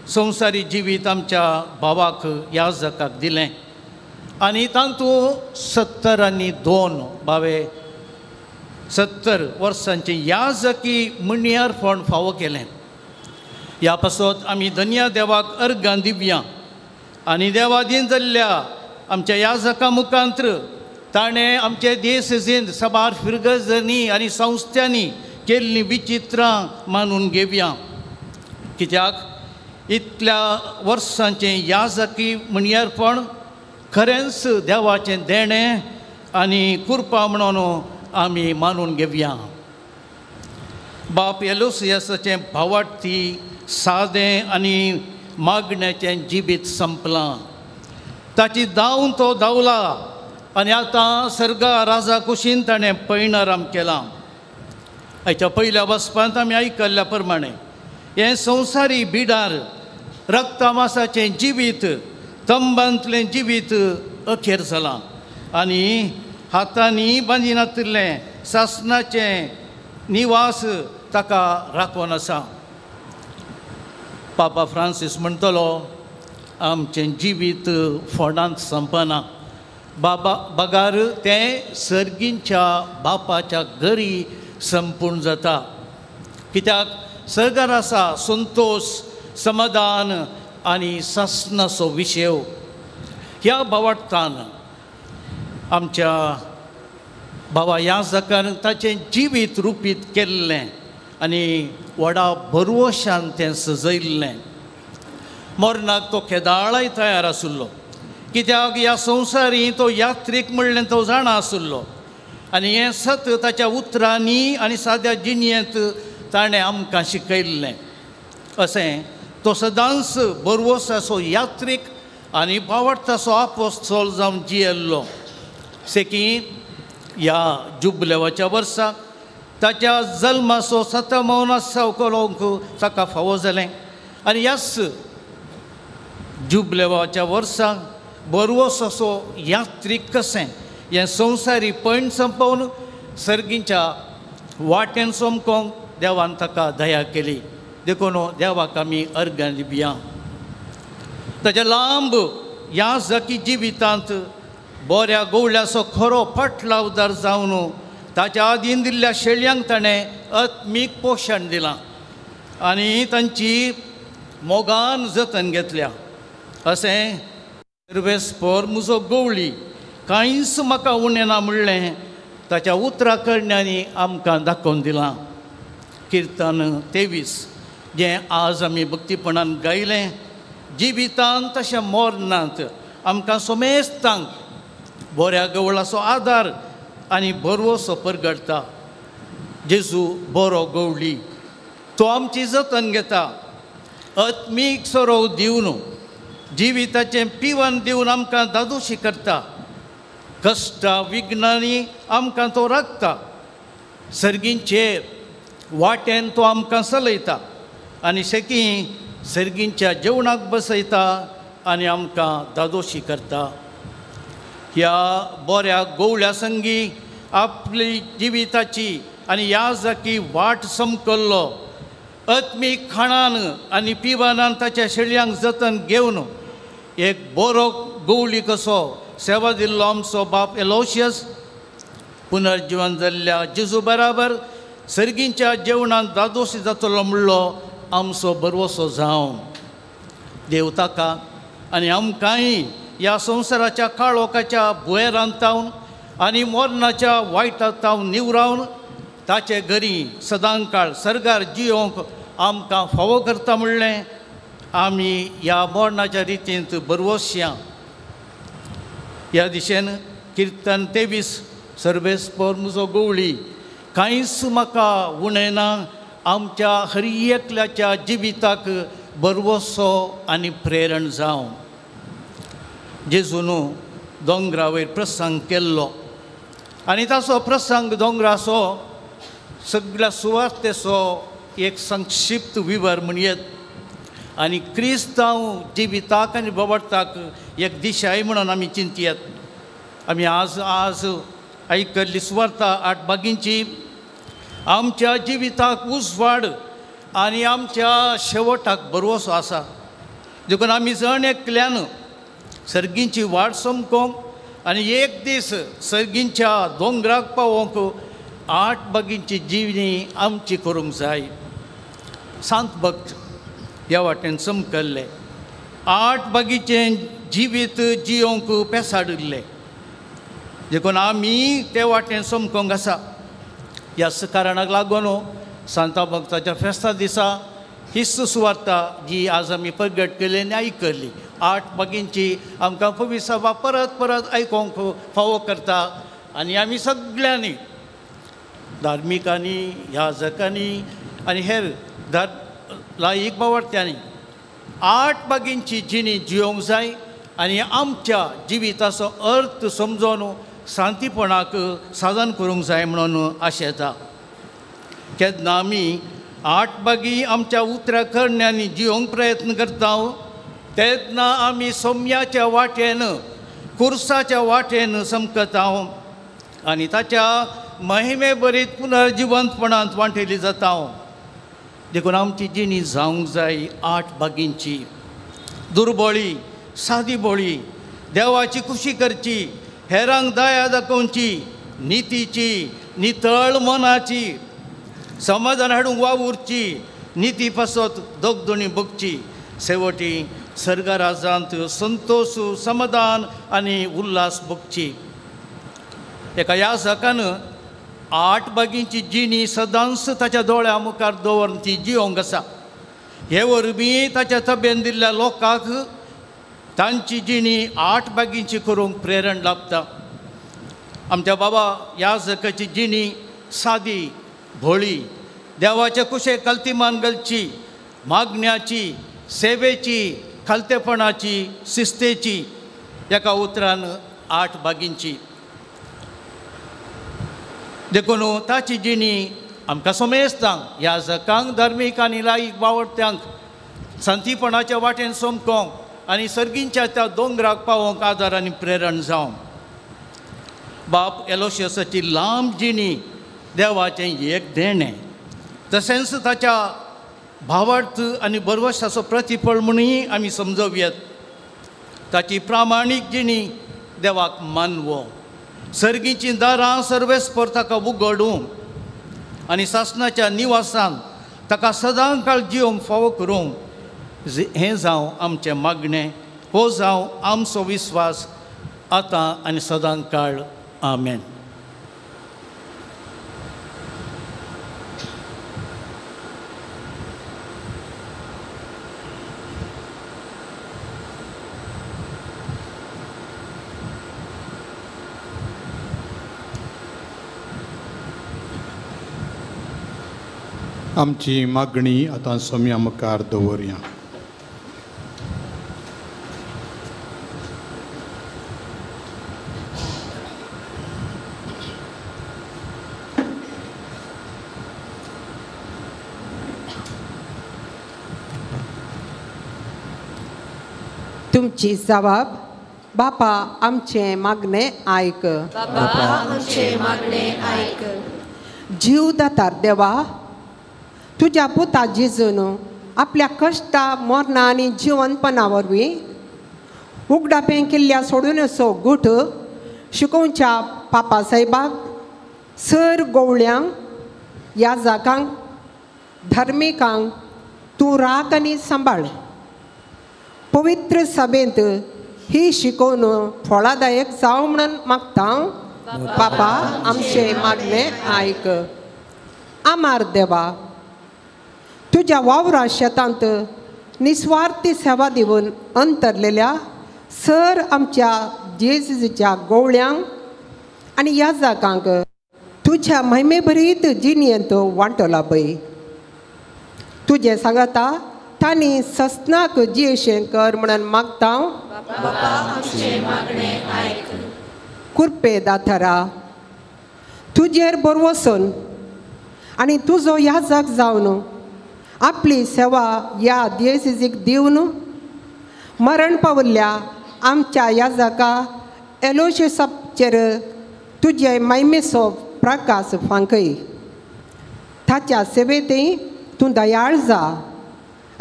संवसारी जिवीत आमच्या भावाक याजकाक दिलें आनी तातूंत 72 भावे 70 वर्सांचें याजकी म्हणयारपण फावो केलें. ह्या पासत आमी धन्या देवाक अर्गां दिवया आनी देवादीन जाल्ल्या आमच्या याजका मुखांत्र ताणें आमचे देश साबार फिरगजांनी आनी संस्थांनी केल्लीं विचित्रां मानून घेवया. कित्याक इतल्या वर्सांचें याजकी म्हणयारपण खरेंच देवाचें देणें आनी कृपा म्हणून आमी मानून घेवया. बाप एलोसियसाचें भावार्थी सादें आनी मागण्याचें जिवीत संपलां. ताची धांवन तो धांवला आनी आतां सर्गा राजा कुशीन ताणें पैणाराम केलां. हाच्या पयल्या वचपांत आमी आयकल्ल्या प्रमाणे हें संवसारी बिडार रक्तमासाचें जिवीत तंबांतलें जिवीत अखेर जालां आनी हातांनी बांदिनातिल्लें सासणाचें निवास ताका राखून आसा. पापा फ्रांसीस म्हणटलो आमचें जिवीत फोंडांत संपना बाबा बगार तें सर्गींच्या बापाच्या घरी संपूर्ण जाता. कित्याक सर्गार आसा संतोश, समाधान आनी सासणाचो विशय. ह्या भावार्थान आमच्या बाबा याजकान ताचें जिवीत रुपीत केल्लें आनी व्हडा भरवशान तें सजयल्लें. मरणाक तो केदाळाय तयार आशिल्लो, कित्याक ह्या संवसारी तो यात्रीक म्हणलें तो जाणा आशिल्लो आनी हें सत ताच्या उतरांनी आनी साद्या जिणयेंत ताणें आमकां शिकयल्लें. अशें तो सदांच भरवसाचो यात्रीक आनी भावार्थाचो आपोस्तोल जावन जियेल्लो. सेकी ह्या जुबलेवाच्या वर्सा ताच्या जल्माचो सतमोनात्सव करूंक ताका फावो जालें आनी ह्याच जुबलेवाच्या वर्सा बरवस असो यात्रीक कशें हें संवसारी पैण संपोवन सर्गीच्या वाटेन सोमकोंक देवान ताका दया केली. देखून देवाक आमी अर्गां दिवया. ताच्या लांब ह्या जाकी जिवितांत बऱ्या गोवळ्याचो खरो फाटलावदार जावन ताच्या आदीन दिल्ल्या शेळयांक ताणें आत्मीक पोशण दिलां आनी तांची मोगान जतन घेतल्या. अशें सर्वेस्पर म्हजो गवळी कांयच म्हाका उणें ना म्हणलें ताच्या उतरा कडल्यानी आमकां दाखोवन दिलां. किर्तन 23 जें आज आमी भक्तीपणान गायलें, जिवितांत तशें मरणांत आमकां समेस्तांक बऱ्या गवळाचो आदार आनी भरवसो परगडटा. जेजू बरो गवळी, तो आमची जतन घेता, आत्मीक सरोव दिवन जिविताचें पिवन दिवन आमकां दादोशी करता. कश्टां विघ्नांनी आमकां तो राखता, सर्गींचेर वाटेन तो आमकां चलयता आनी शेकी सर्गींच्या जेवणाक बसयता आनी आमकां दादोशी करता. ह्या बऱ्या गोवळ्या संगी आपली जिविताची आनी ह्या जाकी वाट समकल्लो आत्मीक खाणान आनी पिवानान ताच्या शेळयांक जतन घेवन एक बरो गवळी कसो सेवा दिल्लो आमचो बाप एलोशियस पुनर्जिवन जाल्ल्या जेजू बराबर सर्गींच्या जेवणान दादोशी जातलो म्हणलो आमचो भरवसो जावं. देव ताका आनी आमकांय ह्या संवसाराच्या काळोखाच्या भुंयेरांत तावन आनी मरणाच्या वायटांत तावन निवरावन ताचे घरी सदांकाळ सर्गार जियोंक आमकां फावो करता म्हणलें आमी ह्या मरणाच्या रितींत भरवसया. ह्या दिशेन किर्तन 23 सर्वेस्पर म्हजो गवळी कांयच म्हाका उणें ना आमच्या हर एकल्याच्या जिविताक भरवसो आनी प्रेरण जावं. जेजून दोंगरा वयर प्रसंग केल्लो आनी ताचो प्रसंग दोंगराचो सगळ्या सुवार्तेचो एक संक्षिप्त विवर म्हणयेत आनी क्रिस्तांव जिविताक आनी बवडताक एक दिशाय म्हणून आमी चिंतयेत. आमी आज आज आयकल्ली सुवार्ता 8 बागींची आमच्या जिविताक उजवाड आनी आमच्या शेवटाक भरवसो आसा. देखून आमी जण एकल्यान सर्गींची वाट समकोंक आनी एक दीस सर्गींच्या दोंगराक पावोवंक 8 बागींची जिवणी आमची करूंक जाय. सांत भक्त ह्या वाटेन चमकल्ले 8 बागीचें जिवीत जियोंक पेसाडिल्ले. देखून आमी ते वाटेन चमकोंक आसा. ह्याच कारणाक लागून सांता भक्ताच्या फेस्ता दिसा हीच सुवार्ता जी आज आमी प्रगट केली आनी आयकली 8 बागींची आमकां पवित्र सभा परत परत आयकोंक फावो करता आनी आमी सगळ्यांनी धार्मिकांनी याजकांनी आनी हेर लायक बावडत्यांनी 8 बागींची जिणी जियोंक जाय आनी आमच्या जिविताचो अर्थ समजून शांतीपणाक साधन करूंक जाय म्हणून आशेता. केन्ना आमी 8 बागी आमच्या उतरा करण्यांनी जियोंक प्रयत्न करता तेन्ना आमी सोम्याच्या वाटेन कुर्साच्या वाटेन समकता आनी ताच्या महिमे बरीत पुनर्जिवंतपणांत वांटेली जाता. देखून आमची जिणी जावंक जाय 8 बागींची दुर्बळी सादी बोळी देवाची खुशी करची, हेरांक दया दाखोवची, नितीची नितळ मनाची समाधान हाडूंक वावुरची, निती पासत दगदणी भोगची, शेवटी सर्गराजांत संतोश समाधान आनी उल्हास भोगची. एका याजकान 8 बागींची जिणी सदांच ताच्या दोळ्या मुखार दवरून ती जिवंक आसा. हे वरवीं ताच्या तबेन दिल्ल्या लोकांक तांची जिणी 8 बागींची करूंक प्रेरण लाभता. आमच्या बाबा याजकाची जिणी सादी भोळी, देवाच्या कुशे कल्तिमान घालची, मागण्याची, सेवेची, खालतेपणाची, शिस्तेची, एका उतरान 8 बागींची. देखून ताची जिणी आमकां समेस्तांक, याजकांक, धार्मीक आनी लायक बावडत्यांक संतीपणाच्या वाटेन सोमकोंक आनी सर्गींच्या त्या दोंगराक पावोवंक आदार आनी प्रेरण जावं. बाप एलोशियसाची लांब जिणी देवाचें एक देणें, तशेंच ताच्या भावार्थ आनी बरवशाचो प्रतिफळ म्हणूय आमी समजोवयात. ताची प्रामाणीक जिणी देवाक मानवो, सर्गीचीं दारां सर्वेस्पर ताका उगडूं आनी सासणाच्या निवासान ताका सदां काळ जिवंक फावो करूंक हें जावं आमचें मागणें, हो जावं आमचो विस्वास आतां आनी सदां काळ. आमेन. आमची मागणी आतां सोम्या मुखार दवरया. तुमची जबाब बापा आमचें मागणें आयक, बापा आमचें मागणें आयक. जीव दातार देवा, तुज्या पुता जेजून आपल्या कश्टा मरणा आनी जिवनपणा वरवीं उगडापें केल्ल्या सोडून असो गूट शिकोवच्या पापा साहेबाक, सर गोवळ्यांक, याजकांक, धार्मिकांक तूं राख आनी सांबाळ. पवित्र सभेंत ही शिकोवन फळादायक जावं म्हणून मागता. बापा आमचें मागणें आयक. आमार देवा, तुज्या वावरा शेतांत निस्वार्थी सेवा दिवन अंतरलेल्या सर आमच्या जेजूच्या गोवळ्यांक आनी याजकांक तुज्या महिमेभरीत जिणेंत वांटो लाभय. तुजें सांगता तांणी ससनाक जियेशें कर म्हणून मागता. कुरपे दाथरा, तुजेर बरवसून आनी तुजो याजक जावन आपली सेवा ह्या दियेसीक दिवन मरण पावल्ल्या आमच्या याजका एलोशियसाचेर तुजे मायमेचो प्रकाश फांकय. ताच्या सेवेंतय तूं दयाळ जा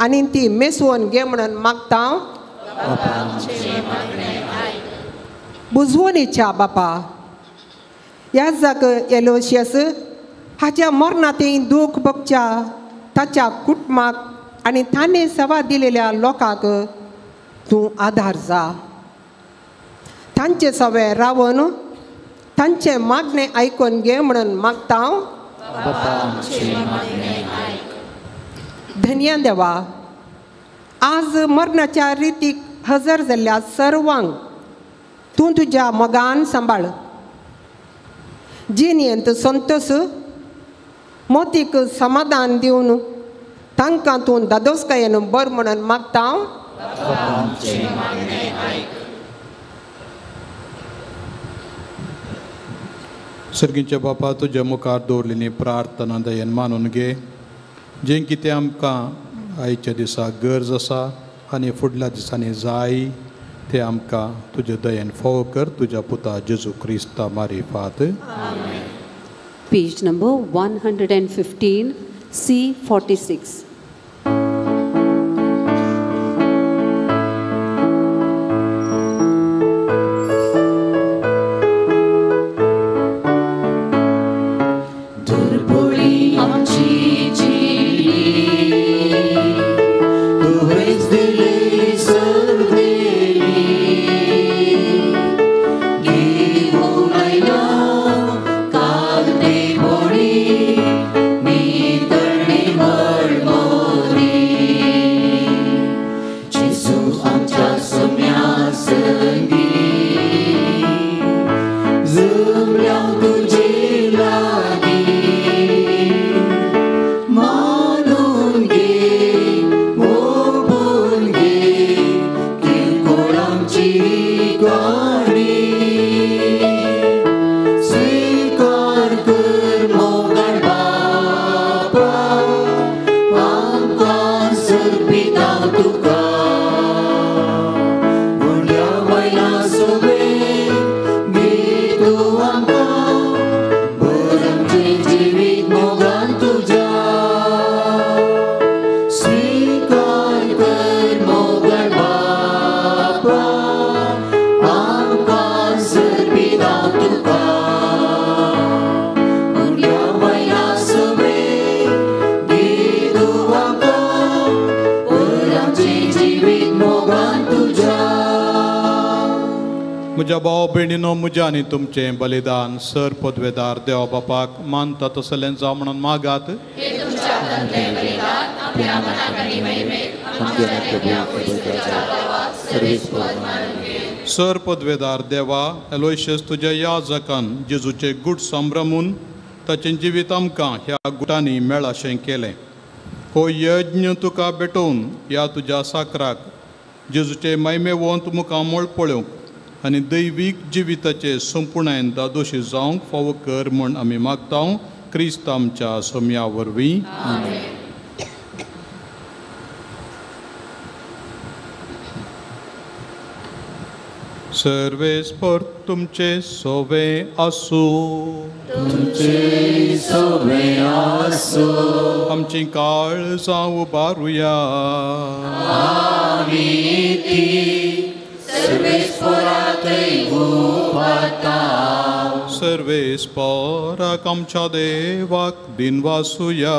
आनी ती मेसवून घे म्हणून मागता. बुजवणीच्या बापा, याजक एलोशियस हाच्या मरणांतय दूख भोगच्या ताच्या कुटुंबाक आनी ताणें सेवा दिलेल्या लोकांक तूं आदार जा. तांचे सवे रावन तांचें मागणें आयकून घे म्हणून मागता. धन्या देवा, आज मरणाच्या रितीक हजर जाल्ल्या सर्वांक तूं तुज्या मोगान सांबाळ. जिणेंत संतोष, मोतीक समाधान दिवन तांकां तूं दादोसकायेन बर म्हणून मागता. सर्गीच्या बापा, तुज्या मुखार दवरलेली प्रार्थना दयेन मानून घे, जें कितें आमकां आयच्या दिसा गरज आसा आनी फुडल्या दिसांनी जाय तें आमकां तुज्या दयेन फावो कर. तुज्या पुता जेजू क्रिस्ता मारिफात. Page number 115, C46. दुर्बोळी आमची जिणी काणी स्वीकार कर मोगाळ बापा आमकां सर्पिता तुका व्हडल्या वयल्या सोबेक दी तूं आमकां भर आमचें जिवीत मोगान तुज्या स्वीकार कर मोगाळ बापा आमकां सर्पिता तुका व्हडल्या वयल्या सोबेक दी तूं आमकां भर आमचें जिवीत मोगान तुज्या. म्हज्या भाव भयणीनो म्हज्या आनी तुमचें बलिदान सर पदवेदार देवा बापाक मानता तसलें जावं म्हणून मागात. हे तुमच्या हातांतलें बलिदान आपल्या मनाक आनी महिमेक आमच्या प्रभू सर्वेस्पर मानून घेवं. सर पदवेदार देवा एलोयशियस तुज्या याजकान जेजूचें गूट संभ्रमून ताचें जिवीत आमकां ह्या गुटांनी मेळाशें केलें. हो यज्ञ तुका भेटोवन ह्या तुज्या साकराक जेजूचे महिमेवंत मुखामळ पळोवंक आनी दैवीक जिविताचे संपुर्णायेन दादोशी जावंक फावो कर म्हूण आमी मागता क्रिस्त आमच्या सोम्या वरवीं. सर्वेस्पर तुमचे सोवे आसूं. तुमचे सोवे आसूं. आमची काळजां उबारुया. आमी ती सर्वेस्पराकय उबारता. सर्वेस्पराक आमच्या देवाक दिनवासुया.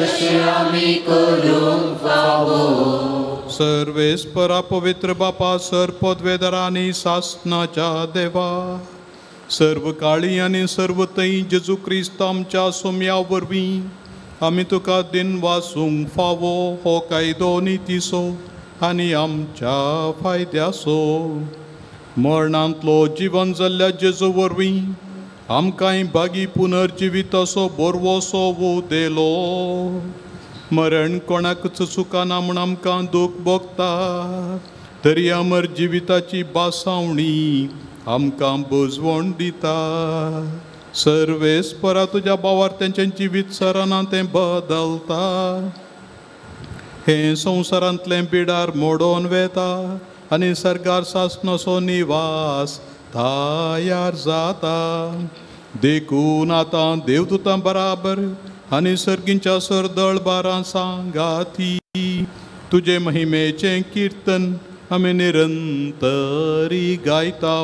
अशें आमी करूंक फावो. सर्वेस्परा पवित्र बापा सर पदवेदार आनी सासनाच्या देवा सर्व काळी आनी सर्व थंय जेजू क्रिस्त आमच्या सोम्या वरवीं आमी तुका दिनवासूंक फावो हो कायदो नितीचो आनी आमच्या फायद्याचो. मरणांतलो जिवन जाल्ल्या जेजू वरवीं आमकांय भागी पुनर्जिविताचो बोरवोसो दिलो. मरण कोणाकच चुकाना म्हूण आमकां दूख भोगता तरी अमर जिविताची बासावणी आमकां बुजवण दिता. सर्वेस्परा तुज्या भावार तेंचें जिवीत सराना तें बदलता. हें संवसारांतलें बिडार मोडोन वेता आनी सरकार सासणाचो निवास तयार जाता. देखून आतां देवदूतां बराबर आनी सर्गींच्या सरदळ बारां सांगाती तुजे महिमेचें किर्तन आमी निरंतरी गायता.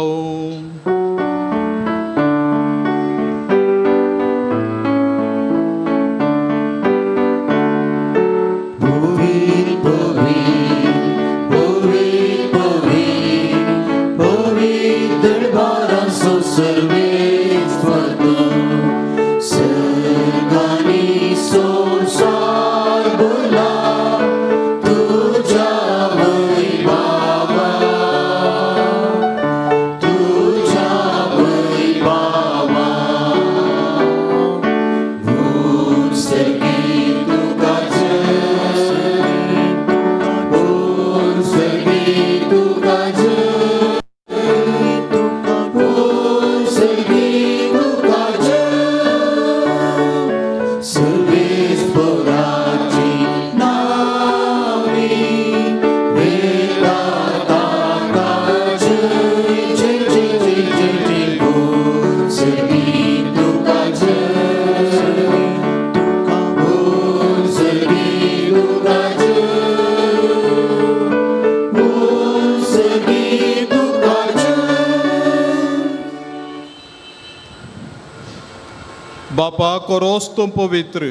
बापा कोरोस तूं पवित्र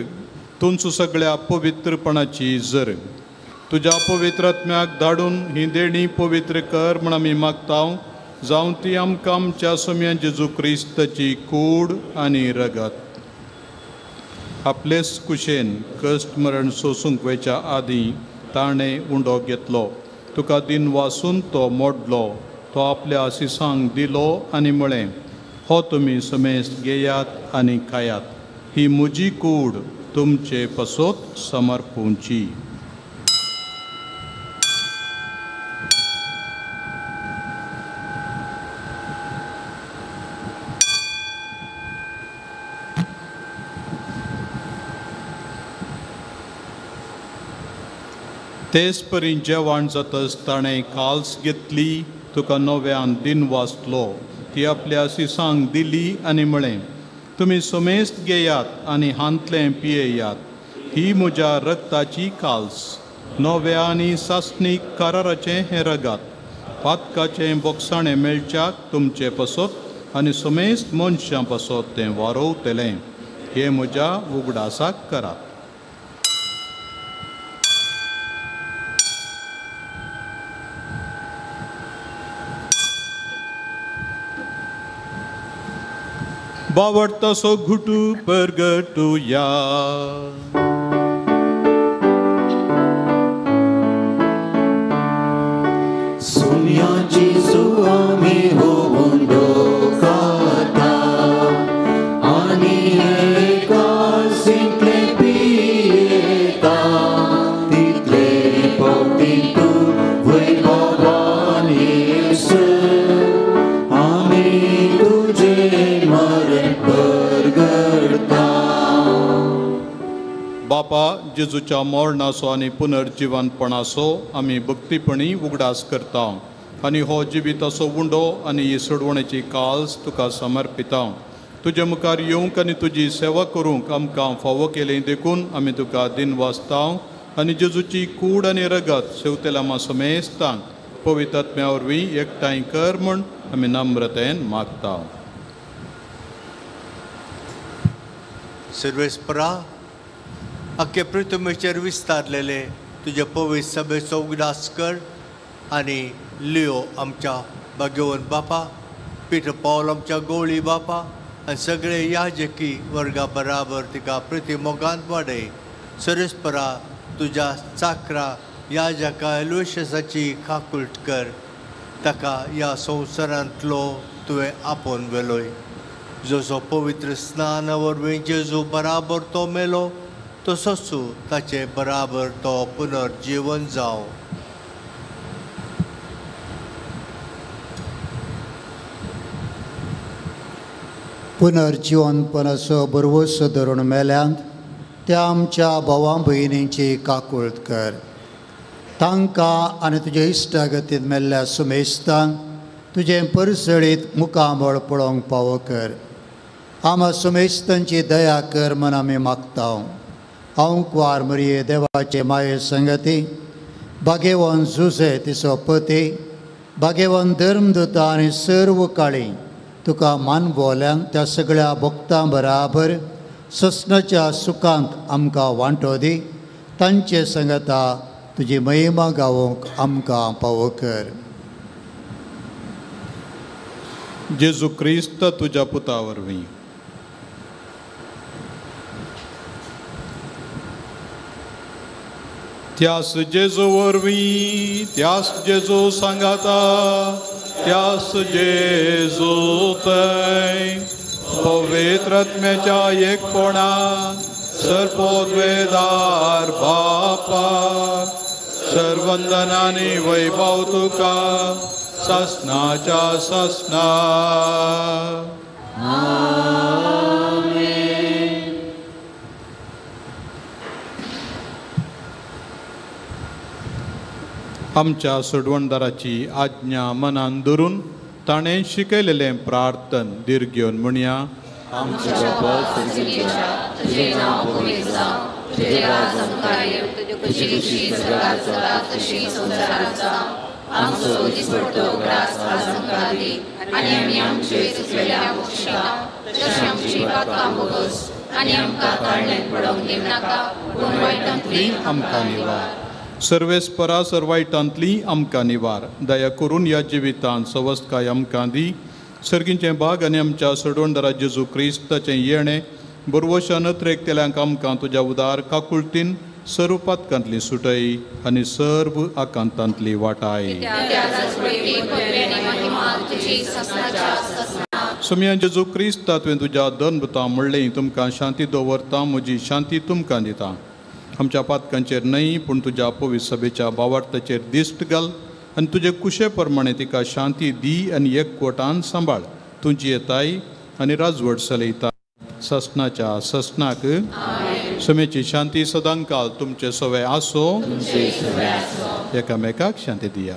तुमचो सगळ्या पवित्रपणाची जर तुज्या पवित्र आत्म्याक धाडून ही देणी पवित्र कर म्हण आमी मागता जावं ती आमकां आमच्या सोम्या जेजू क्रिस्ताची कूड आनी रगत. आपलेच कुशेन कश्ट मरण सोसूंक वयच्या आदीं ताणें उंडो घेतलो. तुका दिन वासून तो मोडलो. तो आपल्या आसिसांक दिलो आनी म्हळें हो तुमी समेस्त घेयात आनी खायात. ही म्हजी कूड तुमचे पसोत समर्पूंची. तेच परी जेवण जातच ताणें काल्स घेतली, तुका नव्यान दिन वाचलो, ती आपल्या सिसांक दिली आनी म्हळें, तुमी समेस्त घेयात आनी हांतलें पियेयात, ही म्हज्या रक्ताची काल्स, नव्या आनी सासणीक कराराचें हें रगात, पातकाचें बोगसाणें मेळच्याक तुमचे पासत आनी समेस्त मनशां पासत तें वारोवतलें, हें म्हज्या उगडासाक करात. बावडतासो घुटू परगटुया. सोम्या जेजू आमी होवून खाता आनी एकासिंतले पियेता, तितले फावटी तूं वैभवान येसर आमी तुजें मरण परगडता. बापा, जेजूच्या मरणाचो आनी पुनर्जिवनपणाचो आमी भक्तीपणी उगडास करता आनी हो जिविताचो उंडो आनी ही सोडवणेची काल्स तुका समर्पिता. तुजे मुखार येवंक आनी तुजी सेवा करूंक आमकां फावो केली देखून आमी तुका दिन वाचता आनी जेजूची कूड आनी रगत शेवतेल्या समेस्तांक पवित्र आत्म्या वरवीं एकठांय कर म्हूण आमी नम्रतेन मागता. सर्वेस्परा, आख्खे पृथ्वीचेर विस्तारलेले तुजे पवित्र सभेचो उगडास कर आनी लियो आमच्या भाग्यवंत बापा, पीटर पावल आमच्या गोवळी बापा आनी सगळे याजकी वर्गा बराबर तिका प्रिती मोगांत वाडय. सर्वेस्परा, तुज्या चाकरा याजका एलोशियसाची काकुळट कर, ताका ह्या संवसारांतलो तुवें आपोवन व्हेलोय. जसो पवित्र स्नाना वरवीं जेजू बराबर तो मेलो, तसोच ताचे बराबर तो पुनर्जीवन जावं. पुनर्जिवनपणाचो भरवंसो धरून मेल्यांत त्या आमच्या भावां भयणींची काकुळट कर. तांकां आनी तुजे इश्टागतींत मेल्ल्या सुमेस्तांक तुजें परसळीत मुखामळ पळोवंक पावो कर. आमा सुमेस्तांची दया कर म्हूण आमी मागता. हांव कुवार मरिये देवाचे माये संगती, भाग्यवान जुझे तिचो पती, भाग्यवान धर्मदूता आनी सर्व काळी तुका मानवोल्यांक त्या सगळ्या भक्तां बराबर ससनाच्या सुखांत आमकां वांटो दी. तांचे संगता तुजी महिमा गावोंक आमकां पावो कर. जेजू क्रिस्त तुज्या पुता वरवीं. त्यास जेजू वरवीं, त्यास जेजू सांगाता, त्यास जेजू थंय पवित्र आत्म्याच्या एकपणान सर्वोद्वेदार बापा, सर्वंदनानी वैभव तुका सासनाच्या सासना. आमच्या सोडवणदाराची आज्ञा मनान धरून ताणें शिकयलेलें प्रार्थन दीर्घ घेवन म्हणया. आमच्या बापा सर्गीच्या, तुजें नांव पवित्र जावं, तुजें राज आमकां येवं, तुजी खुशी स्वर्गांत जाता तशी संवसारांत जावं. आमचो दिसपडतो ग्रास आज आमकां दी आनी आमी आमचे चुकलेल्या बक्षिता तशें आमची पातकां बोगस आनी आमकां ताळणेंत पडोवंक दिवनाका, पूण वायटांतली आमकां निवार. सर्वेस्परा सर्वायटांतली आमकां निवार. दया करून ह्या जिवितांत सवस्तकाय आमकां दी. सर्गींचें भाग आनी आमच्या सोडवणदारा जेजू क्रिस्ताचें येणें बरवशान अत्रेकतेल्यांक आमकां तुज्या उदार काकुळतीन सर्व पातकांतली सुटय आनी सर्व आकांतांतली वाटाय. सोमया जेजू क्रिस्ता, तुवें तुज्या दनभुतां म्हणलें, तुमकां शांती दवरता, म्हजी शांती तुमकां दिता. आमच्या पातकांचेर न्हय पूण तुज्या पवित्र सभेच्या बावार्थाचेर दिश्ट घाल आनी तुजे कुशे प्रमाणे तिका शांती दी आनी एकवटान सांबाळ. तुजी येताय आनी राजवट चलयता ससनाच्या ससनाक. समेची शांती सदांकाल तुमचे सवे आसो. एकामेकाक शांती दिया.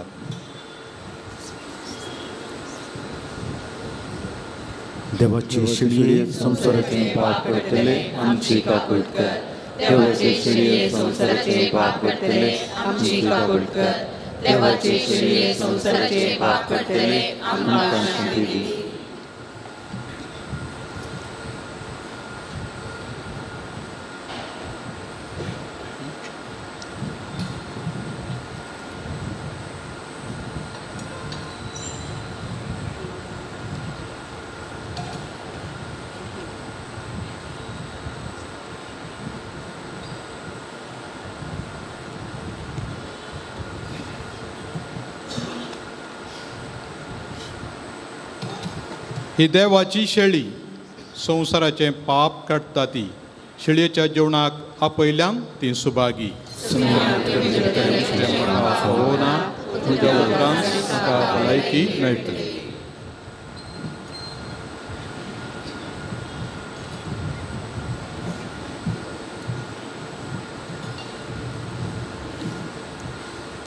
देवाचे शिळये संवसाराचे पाप करतले आमची काकूट कर. देवाचे शिळये संवसाराचे पाप करतले आमची काकूट कर. देवाचे शिळये संवसाराचे पाप करतले आमकां शांती दी. ही देवाची शेळी संवसाराचें पाप काडटा ती. शेळयेच्या जेवणाक आपयल्यांक ती सुभागी. ना तुज्या उपरांत म्हाका भलायकी मेळटली.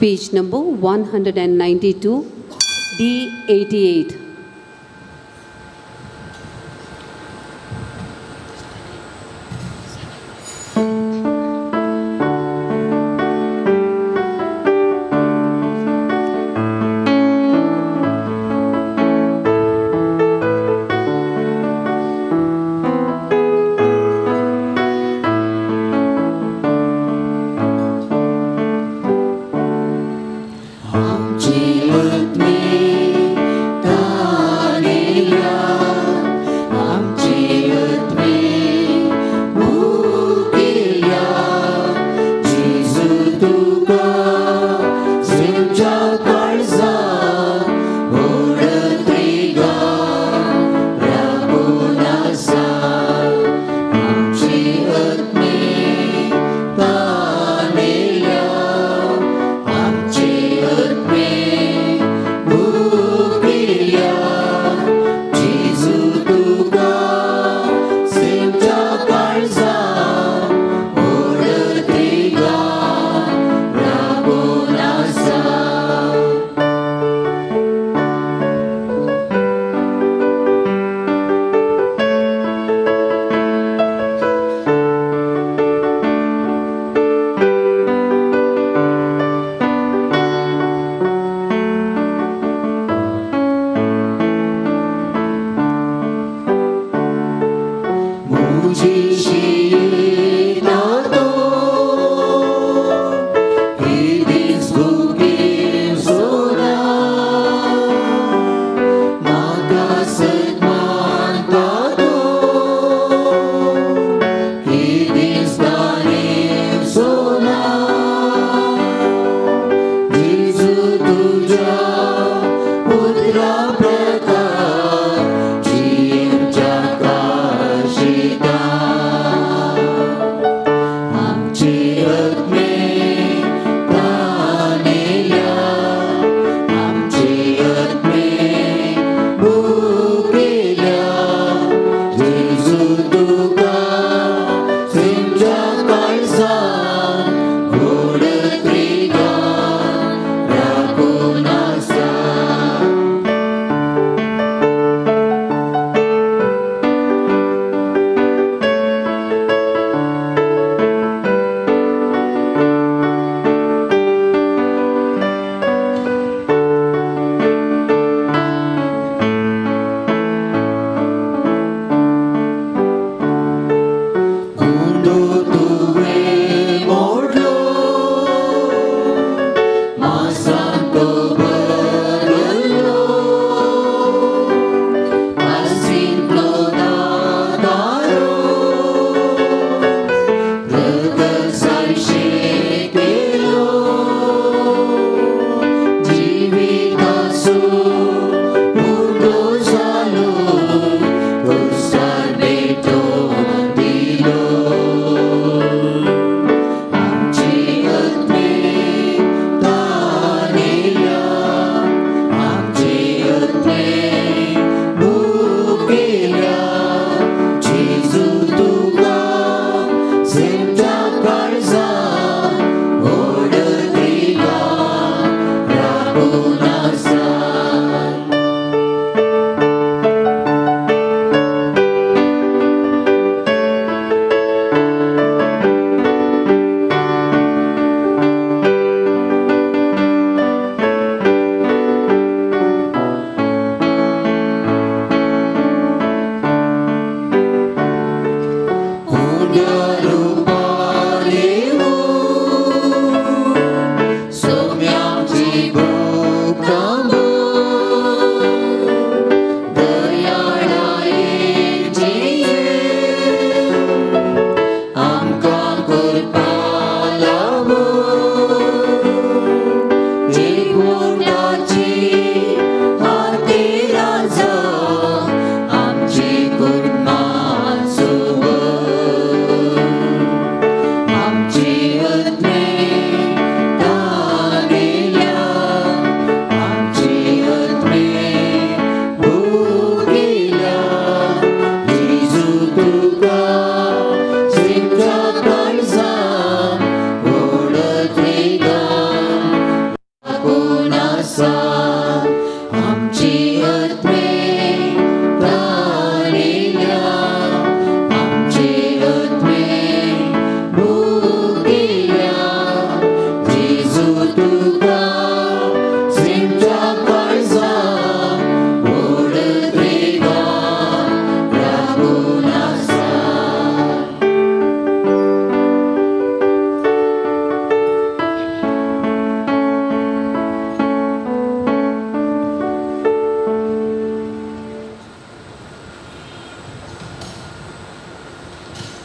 Page number 192, D88. आमची आत्मे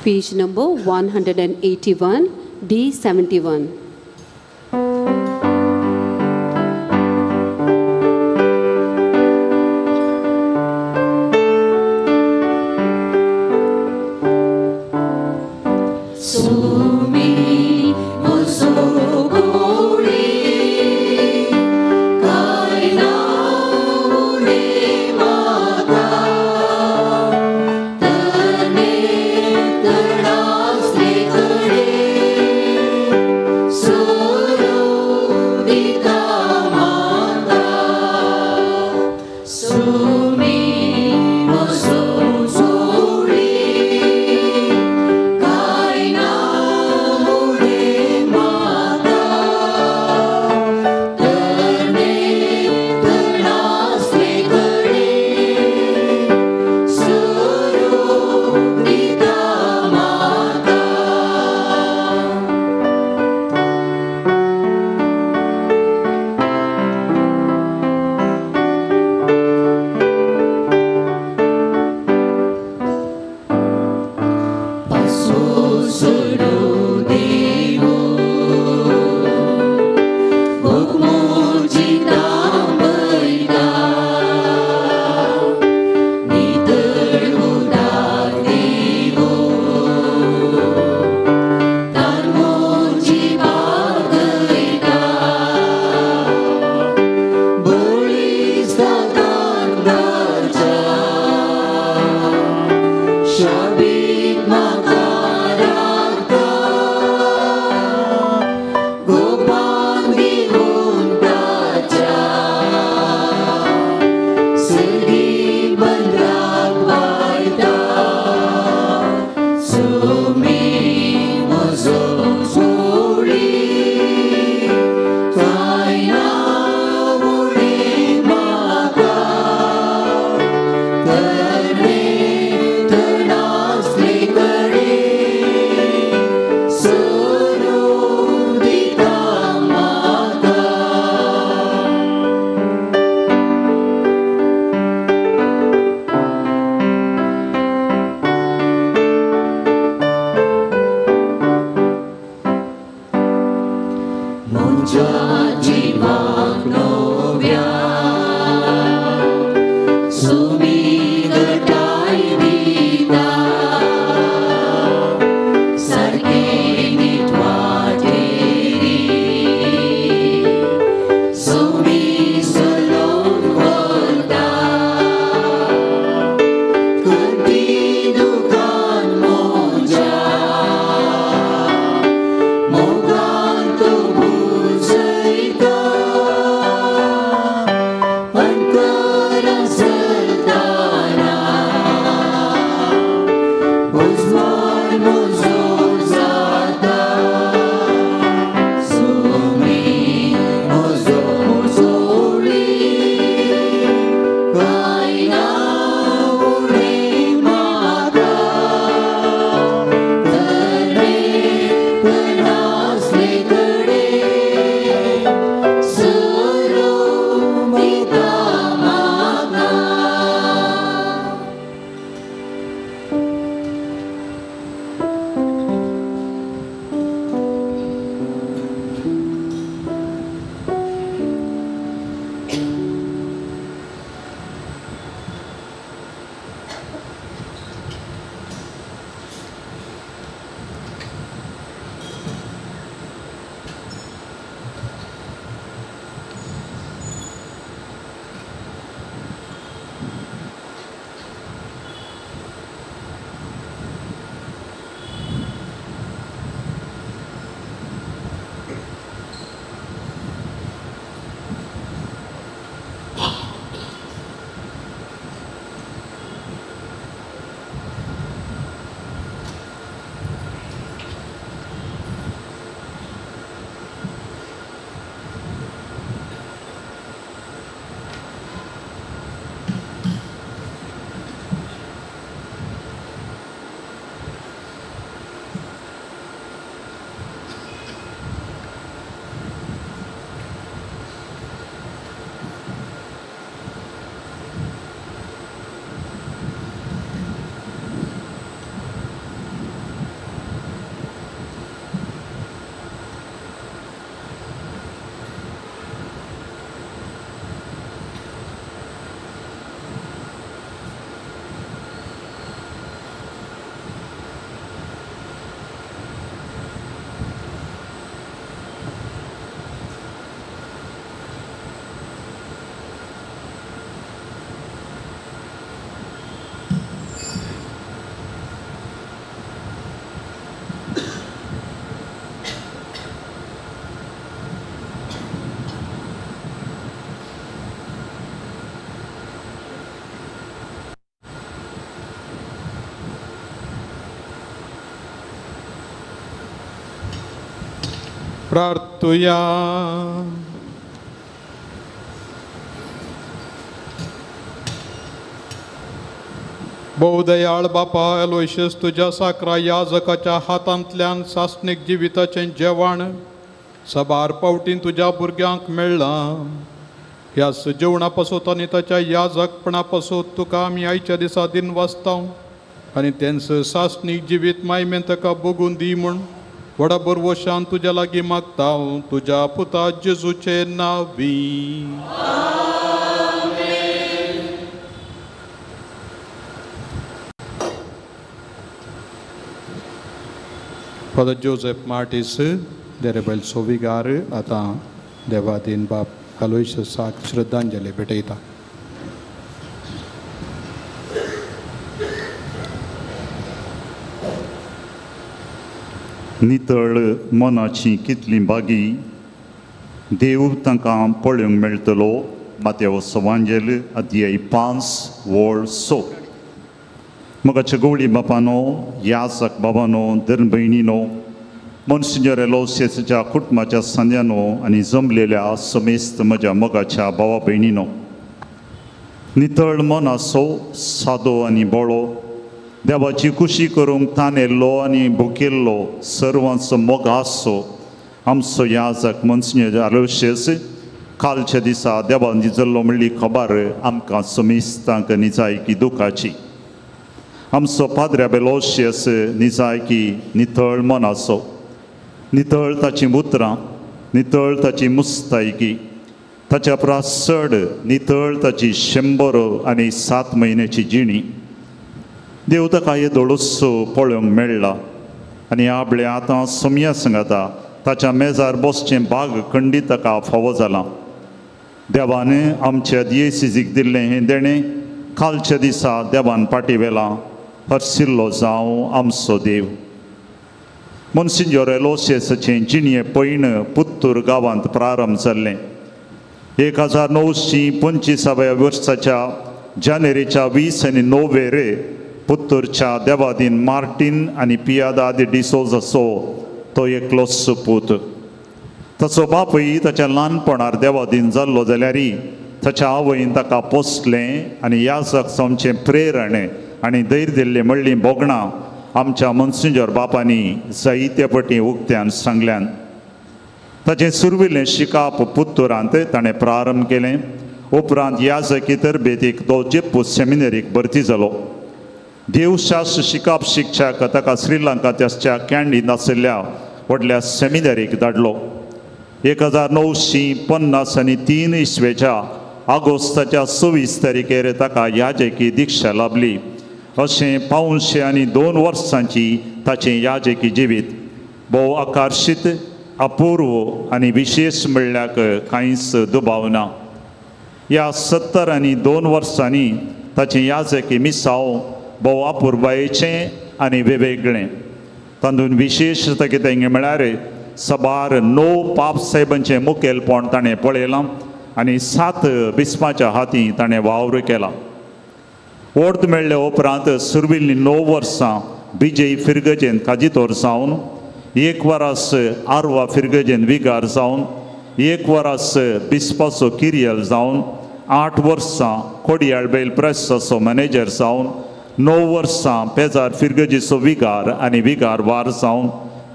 Page number 181, D71. प्रार्थुया. भोवदयाळ बापा एलोयशियस तुज्या साकरा याजकाच्या हातांतल्यान सासणीक जिविताचें जेवण सबार पावटीन तुज्या भुरग्यांक मेळ्ळां. ह्या जेवणा पासत आनी ताच्या याजकपणा पासत तुका आमी आयच्या दिसा दिन वाचता आनी तेंच सासणीक जिवीत मायमेन ताका बगून दी म्हूण व्हडा बरवशान तुज्या लागीं मागता तुज्या पुता जेजूचे नांवी. फादर जोसेफ मार्टीस देरेबैल सोविगार आतां देवादीन बाप अलोयशियसाक श्रद्धांजली भेटयता. नितळ मनाची कितली बागी देव तांकां पळोवंक मेळटलो. मातेव सवांजेल अध्याय 5 वळ 6. मगाच्या गवळी बापानो, याजक बाबानो, धर्म भयणीनो, मोन्सिन्योर एलोसियसाच्या कुटुंबाच्या सांद्यानो आनी जमलेल्या समेस्त म्हज्या मोगाच्या भावा भयणीनो, नितळ मनाचो सादो आनी बळो देवाची खुशी करूंक तानेल्लो आनी भुकेल्लो सर्वांचो मोग आसचो आमचो याजक मोन्सिन्योर एलोसियस कालच्या दिसा देवान दिजल्लो म्हणली खबर आमकां समेस्तांक निजायकी दुखाची. आमचो पाद्रे एलोसियस निजायकी नितळ मनाचो, नितळ ताचीं उतरां, नितळ ताची मुस्तायकी, ताच्या परस चड नितळ ताची 107 म्हयन्याची जिणी. देव ताका येदोळूच पळोवंक मेळ्ळा आनी आपले आतां सोमया सांगता ताच्या मेजार बसचें बाग खंडीत ताका फावो जालां. देवान आमच्या दियेसिजीक दिल्लें हें देणें कालच्या दिसा देवान पाटी वेलां. हरशिल्लो जावं आमचो देव. मोन्सिन्योर एलोसियसाचें जिणये पयण पुत्तूर गांवांत प्रारंभ जाल्लें. 1925 वर्साच्या जानेरीच्या 20 आनी 9 पुत्तूरच्या देवादीन मार्टीन आनी पियादा दी डिसोजाचो तो एकलोच पूत. ताचो बापूय ताच्या ल्हानपणार देवादीन जाल्लो जाल्यार ताच्या आवयन ताका पोसलें आनी याजक जावचें प्रेरण आनी धैर्य दिल्लें म्हणलीं भोगणां आमच्या मोन्सिन्योर बापांनी जायते पटी उक्त्यान सांगल्यान. ताचें सुरविल्लें शिकाप पुत्तुरांत ताणें प्रारंभ केलें. उपरांत याजकी तरबेतीक तो जेप्पू सेमिनरीक भरती जालो. देवशास्त्र शिकाप शिक्षक ताका श्रीलंकांत आसच्या कँडींत आशिल्ल्या व्हडल्या सेमिनरीक धाडलो. 1953 इसवेच्या ऑगस्टाच्या 26 तारखेर ताका याजकी दिक्षा लाभली. अशें 402 वर्सांची ताचें याजकी जिवीत भोव आकर्शीत, अपूर्व आनी विशेश म्हणल्याक कांयच दुबाव ना. ह्या 72 वर्सांनी ताचें याजकी मिसांव भोव अपुर्बायेचें आनी वेगवेगळें. तातूंत विशेश कितें म्हळ्यार सबार 9 पाप साहेबांचें मुखेलपण ताणें पळयलां आनी 7 बिस्पाच्या हातीं ताणें वावर केला. ओर्द मेळ्ळे उपरांत सुरविल्लीं 9 वर्सां विजय फिरगजेन काजितोर जावन, 1 वरास आरवा फिरगजेन विगार जावन, 1 वरास बिस्पाचो किरियल जावन, 8 वर्सां कोडियाळ बैल प्रेसाचो मॅनेजर जावन, 9 वर्सां पेजार फिरगजीचो विगार आनी विगार वार जावन,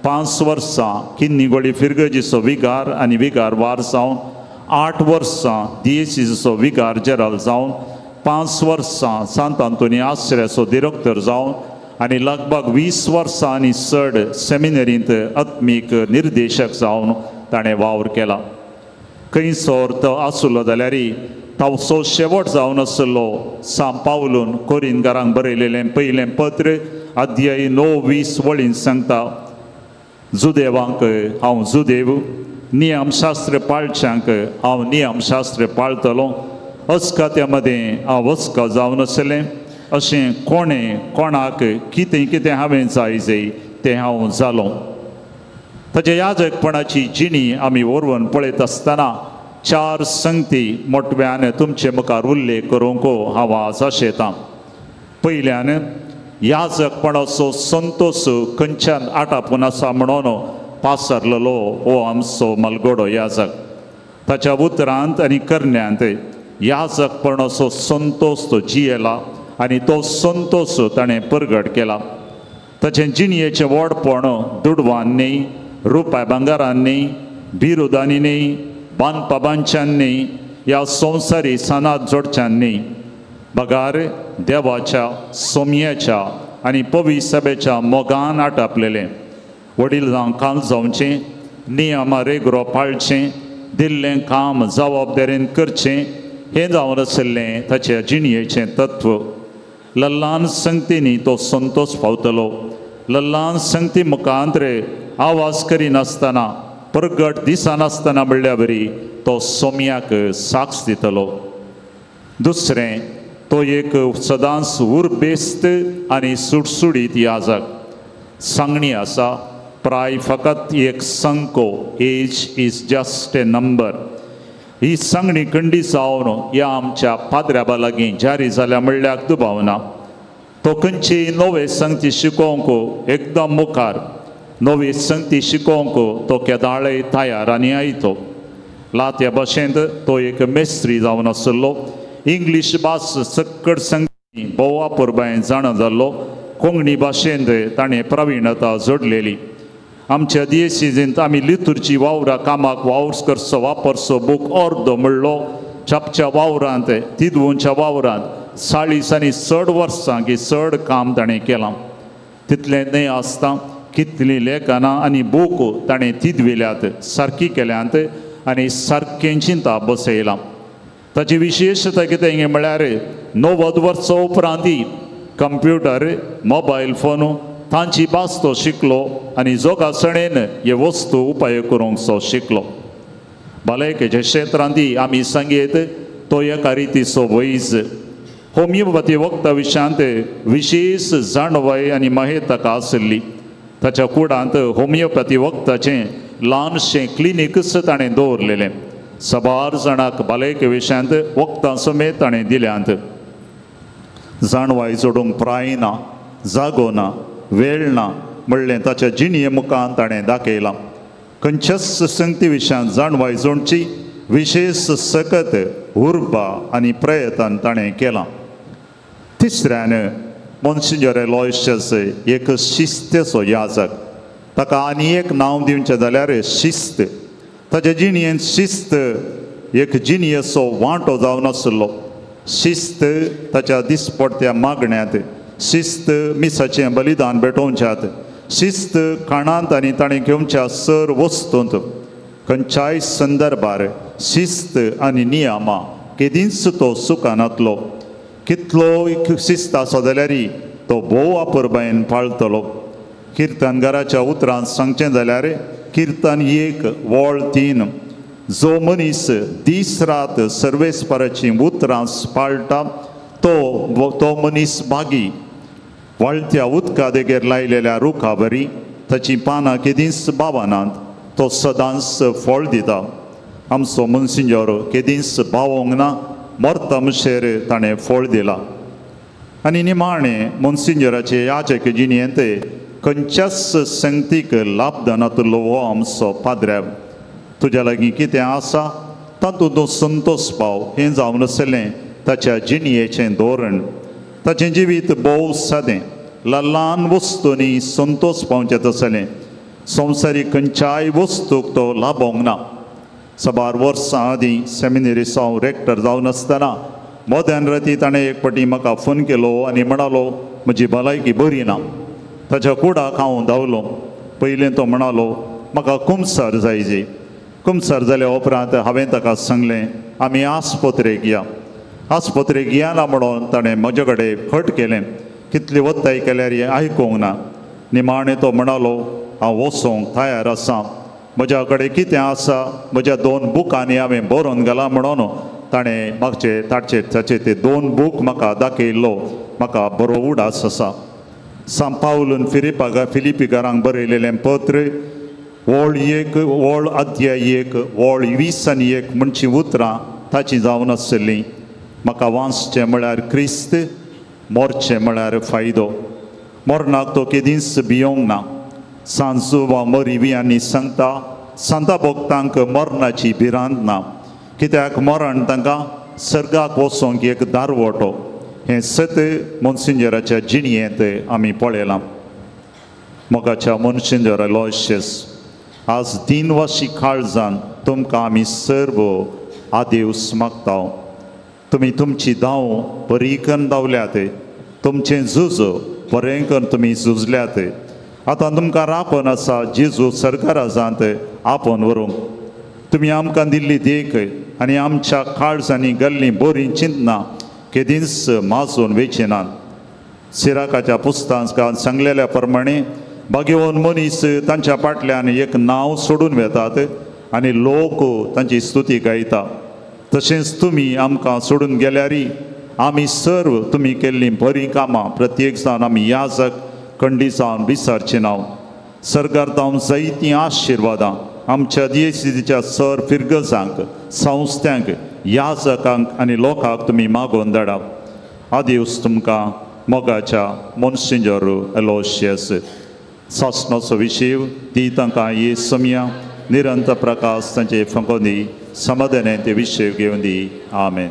5 वर्सां किन्नीगोळी फिरगजीचो विगार आनी विगार वार जावन, 8 वर्सां दियेसीचो विगार जेराल जावन, 5 वर्सां सांत आंतोनी आश्र्याचो डिरेक्टर जावन आनी लगभग 20 वर्सां आनी चड सेमिनरींत आत्मीक निर्देशक जावन ताणें वावर केला. खंयसर तो आसलो जाल्यार ताचो शेवट जावन आसलो सांत पावलून कोरिनकारांक बरयलेलें पयलें पत्र अध्याय 9:20 वळीन सांगता, जुदेवांक हांव जुदेव, नियमशास्त्र पाळच्यांक हांव नियमशास्त्र पाळतलो, अस्कात्या मदें हांव अस्का जावन आसलें, अशें कोणें कोणाक कितें कितें हांवें जाय जाय तें हांव जालो. ताच्या याजकपणाची जिणी आमी वरवून पळयत आसतना 4 संगती मोटव्यान तुमचे मुखार उल्लेख करूंक हांव आज आशेतां. पयल्यान याजकपणाचो संतोश खंयच्यान आटापून आसा म्हणून पासरलेलो हो आमचो मलगोडो याजक. ताच्या उतरांत आनी करण्यांत याजकपण असो संतोश तो जियेला आनी तो संतोश ताणें परगट केला. ताचें जिणयेचें व्हडपण दुडवान न्ही, रुपया भांगरान न्ही, बिरुदांनी न्ही, बांदपा बांदच्यान न्ही, ह्या संवसारी सनात जोडच्यान न्ही, बगार देवाच्या सोमयेच्या आनी पवित्र सभेच्या मोगान आटापलेलें. वडील जावं काल जावचें, नियमा रेगरो पाळचें, दिल्लें काम जबाबदारेन करचें, हें जावन आशिल्लें ताच्या जिणयेचें तत्व. लल्लान संगतींनी तो संतोश पावतलो. लल्लान संगती मुखांतरे आवाज करिनासतना, परगट दिसनासतना म्हणल्या बरी तो सोम्याक साक्ष दितलो. दुसरें, तो एक सदांच उर्बेस्त आनी सुडसुडीत याजक. सांगणी आसा, प्राय फकत एक संको, age is just a number. ही सांगणी खंडी जावन ह्या आमच्या पाद्र्याबा लागीं जारी जाल्या म्हणल्याक दुबावना. तो खंयची नवे संगती शिकोवंक एकदम मुखार, नवी संगती शिकोवंक तो केदाळय तयार आनी आयतो. लात्या भाशेंत तो एक मेस्त्री जावन आशिल्लो. इंग्लीश भास सक्कड संगती भोव अपुरबायेन जाणा जाल्लो. कोंकणी भाशेंत ताणें प्रवीणता जोडलेली. आमच्या दियेसीजींत आमी लितुरची वावरा कामाक वावर करचो वापरचो बूक अर्दो म्हणलो छापच्या वावरांत, तिदवूंच्या वावरांत 40 आनी चड वर्सां की चड काम ताणें केलां. तितलें न्हय आसता कितलीं लेखनां आनी बूक ताणें तिदविल्यात, सारकी केल्यांत आनी सारकें चिंता बसयलां. ताची विशेशता कितें म्हळ्यार 90 वर्सां उपरांती कंप्युटर, मोबायल फोन तांची भास तो शिकलो आनी जोगासणेन हे वस्तू उपाय करूंक सो शिकलो. भलायकेच्या क्षेत्रांत आमी सांगयत तो एका रितीचो वैज. होमियोपॅथी वखदा विशयांत विशेश जाणवाय आनी माहेत ताका आशिल्ली. ताच्या कुडांत होमियोपॅथी वखदाचें ल्हानशें क्लिनिकच ताणें दवरलेलें. साबार जाणांक भलायके विशयांत वखदां समेत ताणें दिल्यांत. जाणवाय जोडूंक प्राय ना, जागो ना, वेळ ना म्हणलें ताच्या जिणये मुखान ताणें दाखयलां. खंयच्याच संगती विशयांत जाणवाय जोडची विशेश सकत उर्बा आनी प्रयत्न ताणें केलां. तिसऱ्यान मोन्सिंजोर एलोयशियस एक शिस्तेचो याजक. ताका आनी एक नांव दिवचें जाल्यार शिस्त. ताच्या जिणयेंत शिस्त एक जिणयेचो वांटो जावन आशिल्लो. शिस्त ताच्या दिसपडत्या मागण्यांत, शिस्त मिसाचें बलिदान भेटोवच्यात, शिस्त खाणांत आनी ताणें घेवच्या सर वस्तूंत, खंयच्याय संदर्भार शिस्त आनी नियमां केदींच तो सुखानातलो. कितलो शिस्त आसा जाल्यार तो भोव अपुरबायेन पाळटलो. किर्तनगाराच्या उतरांत सांगचें जाल्यार किर्तन 1 वळ 3, जो मनीस दीस रात सर्वेस्पराचीं उतरां पाळटा तो मनीस भागी. वाळत्या उदका देगेर लायलेल्या रुखा बरी ताचीं पानां केदींच बावनात, तो सदांच फळ दिता. आमचो मोन्सिंजोर केदींच बावोंक ना, मरता मुशेर ताणें फळ दिलां. आनी निमाणें मोन्सिंजोराचे याजक जिणयेंत खंयच्याच संगतीक लाभदानातलो हो आमचो पाद्र्याब. तुज्या लागीं कितें आसा तातूंत तूं संतोश पाव हें जावन आसलें ताच्या जिणयेचें धोरण. ताचें जिवीत भोव सादें, ल्हान वस्तूंनी संतोश पावचें तसलें. संवसारीक खंयच्याय वस्तूक तो लाभोंक ना. साबार वर्सां आदीं सेमिनरीचो हांव रेक्टर जावन आसतना मध्यान राती ताणें एक फावटी म्हाका फोन केलो आनी म्हणालो म्हजी भलायकी बरी ना. ताच्या कुडाक हांव धांवलो. पयलें तो म्हणालो म्हाका कुमसार जाय. कुमसार जाल्या उपरांत हांवें ताका सांगलें आमी आस्पत्रेक या. आस्पत्रेक या ना म्हणून ताणें म्हजे कडेन हट केलें. कितली वत्ताय केल्यार हें आयकूंक ना. निमाणें तो म्हणालो हांव वचोंक तयार आसा, म्हज्या कडेन कितें आसा म्हज्या 2 बुकांनी हांवें बरोवन घालां म्हणून ताणें मागचे ताचे ताचे ते 2 बूक म्हाका दाखयल्लो. म्हाका बरो उडास आसा. सांत पावलून फिलिपीकारांक बरयलेलें पत्र वळ 1 वळ अध्याय 1 वळ 20 आनी 1 म्हणची उतरां ताचीं जावन आसलीं. म्हाका वाचचें म्हळ्यार क्रिस्त, मरचें म्हळ्यार फायदो. मरणाक तो केदींच भियोंक ना. सांजू वा मरिवी आनी सांगता सांता भक्तांक मरणाची भिरांत ना, कित्याक मरण तांकां सर्गाक वचोंक एक दारवटो. हें सत मोन्सिंजराच्या जिणयेंत आमी पळयलां. मोगाच्या मोन्सिंजर एलोयशियस, आज दिनवाशी काळजान तुमकां आमी सर्व आदेवस मागता. तुमी तुमची धांव बरी करून धांवल्यात, तुमचें झूज बरें करून तुमी झुजल्यात. आतां तुमकां राखून आसा जेजू सरकाराजांत आपोवन व्हरूंक. तुमी आमकां दिल्ली देख आनी आमच्या काळजांनी गल्लीं बरीं चिंतनां केदींच माजून वेचिनात. सिराकाच्या पुस्तकांत सांगलेल्या प्रमाणे भाग्यवान मनीस तांच्या फाटल्यान एक नांव सोडून वेतात आनी लोक तांची स्तुती गायता. तशेंच तुमी आमकां सोडून गेल्यारी आमी सर्व तुमी केल्लीं बरीं कामां प्रत्येक जावन आमी याजक खंडी जावन विसरचे नांव. सरकार जावन जायतीं आशिर्वादां आमच्या दियेसीच्या सर फिरगजांक, संस्थ्यांक, याजकांक आनी लोकांक तुमी मागोवन धाडा. आदिवस तुमकां मोगाच्या मोन्सिंजर एलोशियस. सासणाचो विशीव ती तांकां ये समया निरंतर प्रकाश तांचे फंकोवन दी, समाधाने ते विशय घेवन दी. आमेन.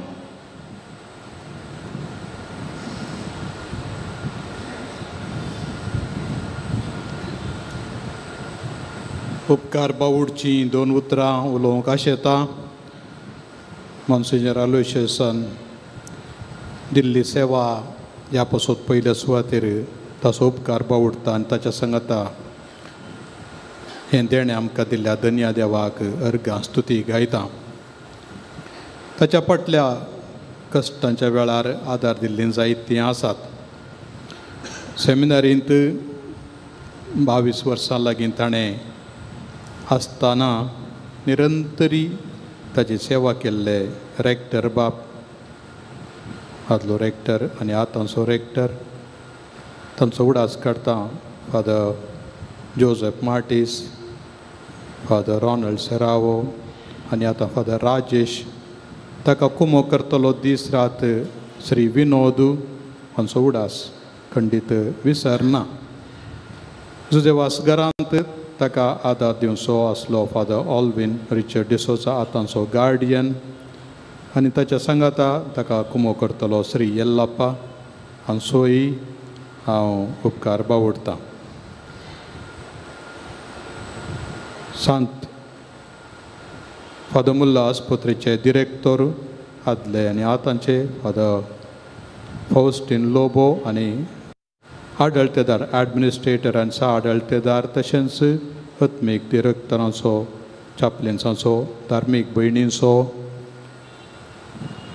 उपकार बावुडचीं दोन उतरां उलोवंक आशेता. मोन्सिंजर एलोयशियसान दिल्ली सेवा ह्या पासत पयल्या सुवातेर ताचो उपकार बावुडटा आनी ताच्या सांगाता हें देणें आमकां दिल्ल्या धन्या देवाक अर्घां स्तुती गायता. ताच्या फाटल्या कश्टांच्या वेळार आदार दिल्लीं जायतीं आसात. सेमिनारींत 22 वर्सां लागीं ताणें आसतना निरंतरी ताची सेवा केल्ले रेक्टर बाप, आदलो रेक्टर आनी आतांचो रेक्टर, तांचो उडास काडटा Father Joseph Martis, Father Ronald Serrao आनी आतां फादर राजेश. ताका कुमो करतलो दीस रात श्री विनोद हांचो उडास खंडीत विसरना. जुजेवास घरांत ताका आदार दिवचो आसलो फादर ऑल्विन रिचर्ड डिसोजा, आतांचो गार्डियन, आनी ताच्या सांगाता ताका कुमो करतलो श्री येल्लाप्पा हांचोय हांव उपकार बावडटां. सांत फादर मुल्ला आस्पत्रेचे डिरेक्टर आदले आनी आतांचे फादर फौस्टीन लोबो आनी आडळतेदार ॲडमिनिस्ट्रेटर आनी सा आडळतेदार, तशेंच आत्मीक डिरेक्टरांचो, चॅपलन्सांचो, धार्मीक भयणींचो,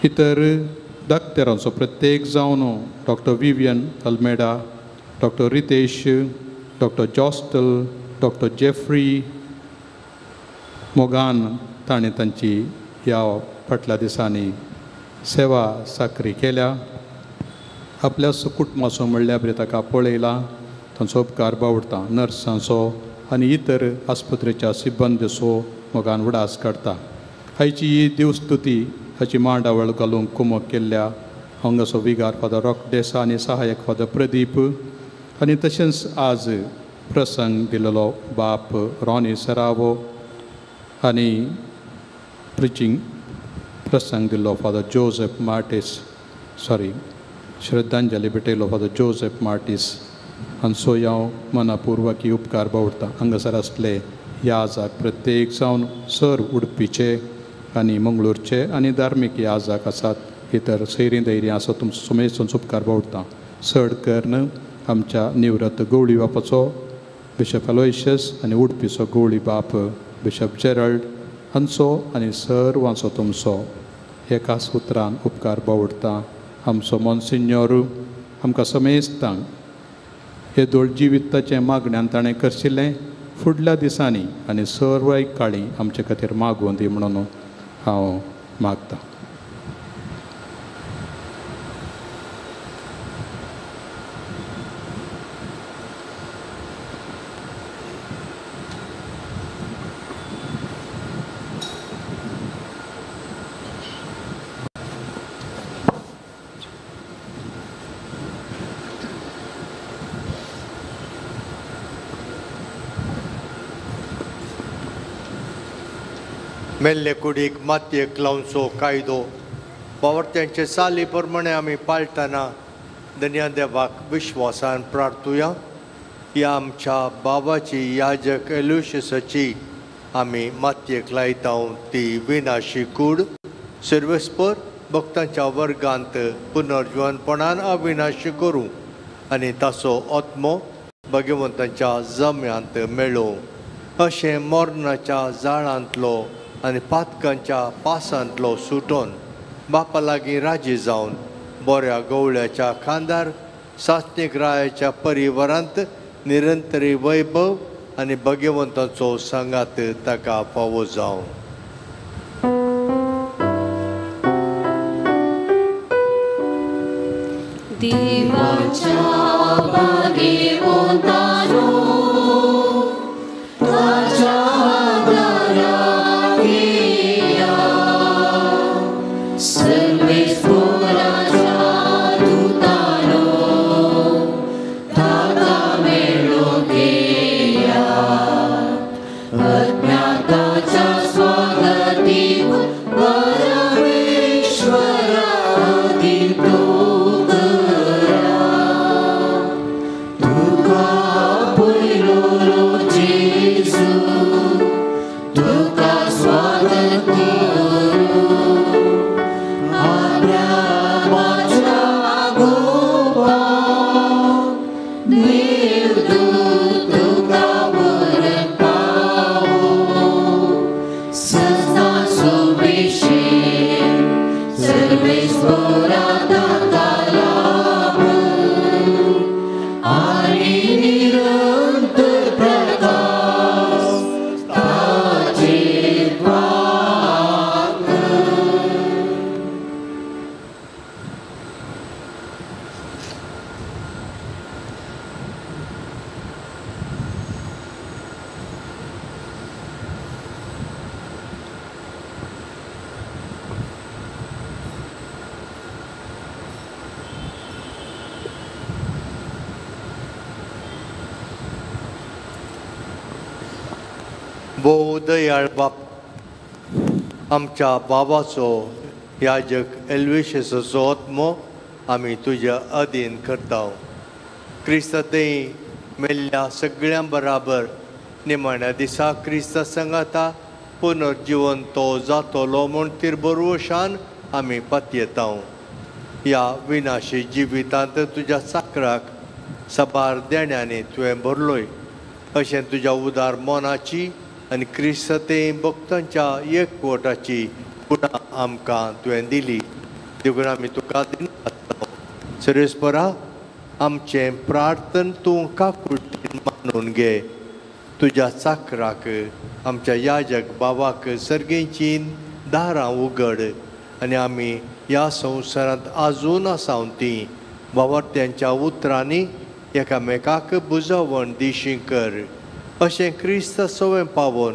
इतर डाक्टरांचो प्रत्येक जावन Doctor Vivian Almeida, Doctor Ritesh, Doctor Jostel, Doctor Jeffrey मोगान ताणें तांची ह्या फाटल्या दिसांनी सेवा साकरी केल्या. आपल्या कुटुंबाचो म्हणल्यार बरें ताका पळयला, तांचो उपकार बावडटा. नर्सांचो आनी इतर आस्पत्रेच्या सिब्बंदीचो मोगान उडास काडटा. आयची ही देवस्तुती हाची मांडावळ घालूंक कुमक केल्ल्या हांगाचो विगार फादर रॉक डेसा आनी सहायक फादर प्रदीप आनी तशेंच आज प्रसंग दिलेलो बाप रॉनी सरावो आनी प्रिचींग प्रसंग दिल्लो फादर जोसेफ मार्टीस, सॉरी श्रद्धांजली भेटयलो फादर जोसेफ मार्टीस हांचो हांव मनापुर्वकी उपकार बावडटा. हांगासर आसले याजाक प्रत्येक जावन सर उडपीचे आनी मंगळूरचे आनी धार्मीक याजाक आसात, इतर सैरीं दैरीं आसा, तुमचो सुमेस्त उपकार बावडटा. चड करून आमच्या निवृत्त गवळी बापाचो बिशप एलोयशियस आनी उडपीचो गवळी बाप बिशप जेरल्ड हांचो आनी सर्वांचो तुमचो एकाच उतरान उपकार बावडटा. आमचो मोन्सिन्योर आमकां समेस्तांक हे दोळ जिविताचें मागण्यान ताणें करशिल्लें फुडल्या दिसांनी आनी सर्वय काळी आमचे खातीर मागून दी म्हणून हांव मागतां. मेल्ले कुडीक मातयेक लावचो कायदो बावर्त्यांचे चाली प्रमाणे आमी पाळटना धन्या देवाक विश्वासान प्रार्थुया. ह्या आमच्या बाबाची याजक एलुशियसाची आमी मातयेक लायता ती विनाशी कूड सर्वेस्पर भक्तांच्या वर्गांत पुनर्जीवनपणान अविनाशी करूं आनी ताचो आत्मो भगवंताच्या जम्यांत मेळोवं. अशें मरणाच्या जाळांतलो आनी पातकांच्या पासांतलो सुटोन बापा लागीं राजी जावन बऱ्या गवळ्याच्या खांदार सासणीक रायाच्या परिवारांत निरंतरी वैभव आनी भगवंताचो सांगात ताका फावो जावं. देवाच्या भागेवंतानो ताच्या दाराक येया, सर्वेस्पराच्या दुतानो ताका मेळोवंक येया, अज्ञाताच्या स्वागतीक परमेश्वरा दितो. भोव दयाळ बाप आमच्या बाबाचो याजक एल्विशसाचो आत्मो आमी तुज्या अधीन करता. क्रिस्ता थंय मेल्ल्या सगळ्यां बराबर निमाण्या दिसा क्रिस्ता सांगाता पुनर्जिवन तो जातलो म्हूण तिरबरवशान आमी पातयेता. ह्या विनाशी जिवितांत तुज्या साकराक साबार देण्यांनी तुवें भरलोय अशें तुज्या उदार मनाची आनी क्रिस्ते भक्तांच्या एकवटाची गुणां आमकां तुवें दिली देखून आमी तुका दिना. सर्वेस्परा आमचें प्रार्थन तूं काकुळटेन मानून घे. तुज्या चाकराक आमच्या याजक बाबाक सर्गेचीं दारां उगड आनी आमी ह्या संवसारांत आजून आसावन तीं बावर्त्यांच्या उतरांनी एकामेकाक बुजवण दिशी कर. अशें क्रिस्त सवें पावोवन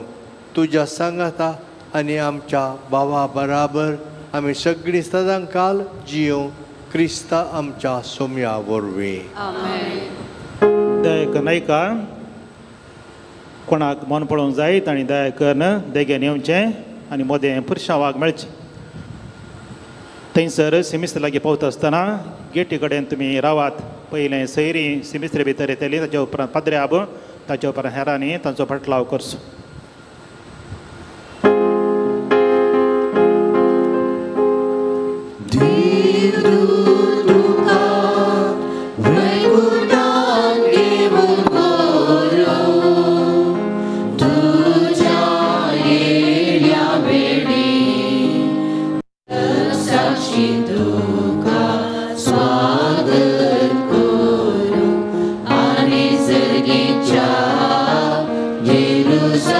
तुज्या सांगाता आनी आमच्या बाबा बराबर आमी सगळीं सदां काल जियों क्रिस्ता आमच्या सोम्या वरवीं. दया करून आयका. कोणाक मन पळोवंक जाय तांणी दया करून देगेन येवचें आनी मदें पुरशांवाक मेळचें. थंयसर सिमिस्त्र लागीं पावता आसतना गेटी कडेन तुमी रावात. पयलें सैरी सिमिस्त्रे भितर येतली, ताच्या उपरांत पाद्र्याब, ताच्या उपरांत हेरांनी तांचो फाटलाव करचो. Jerusalem.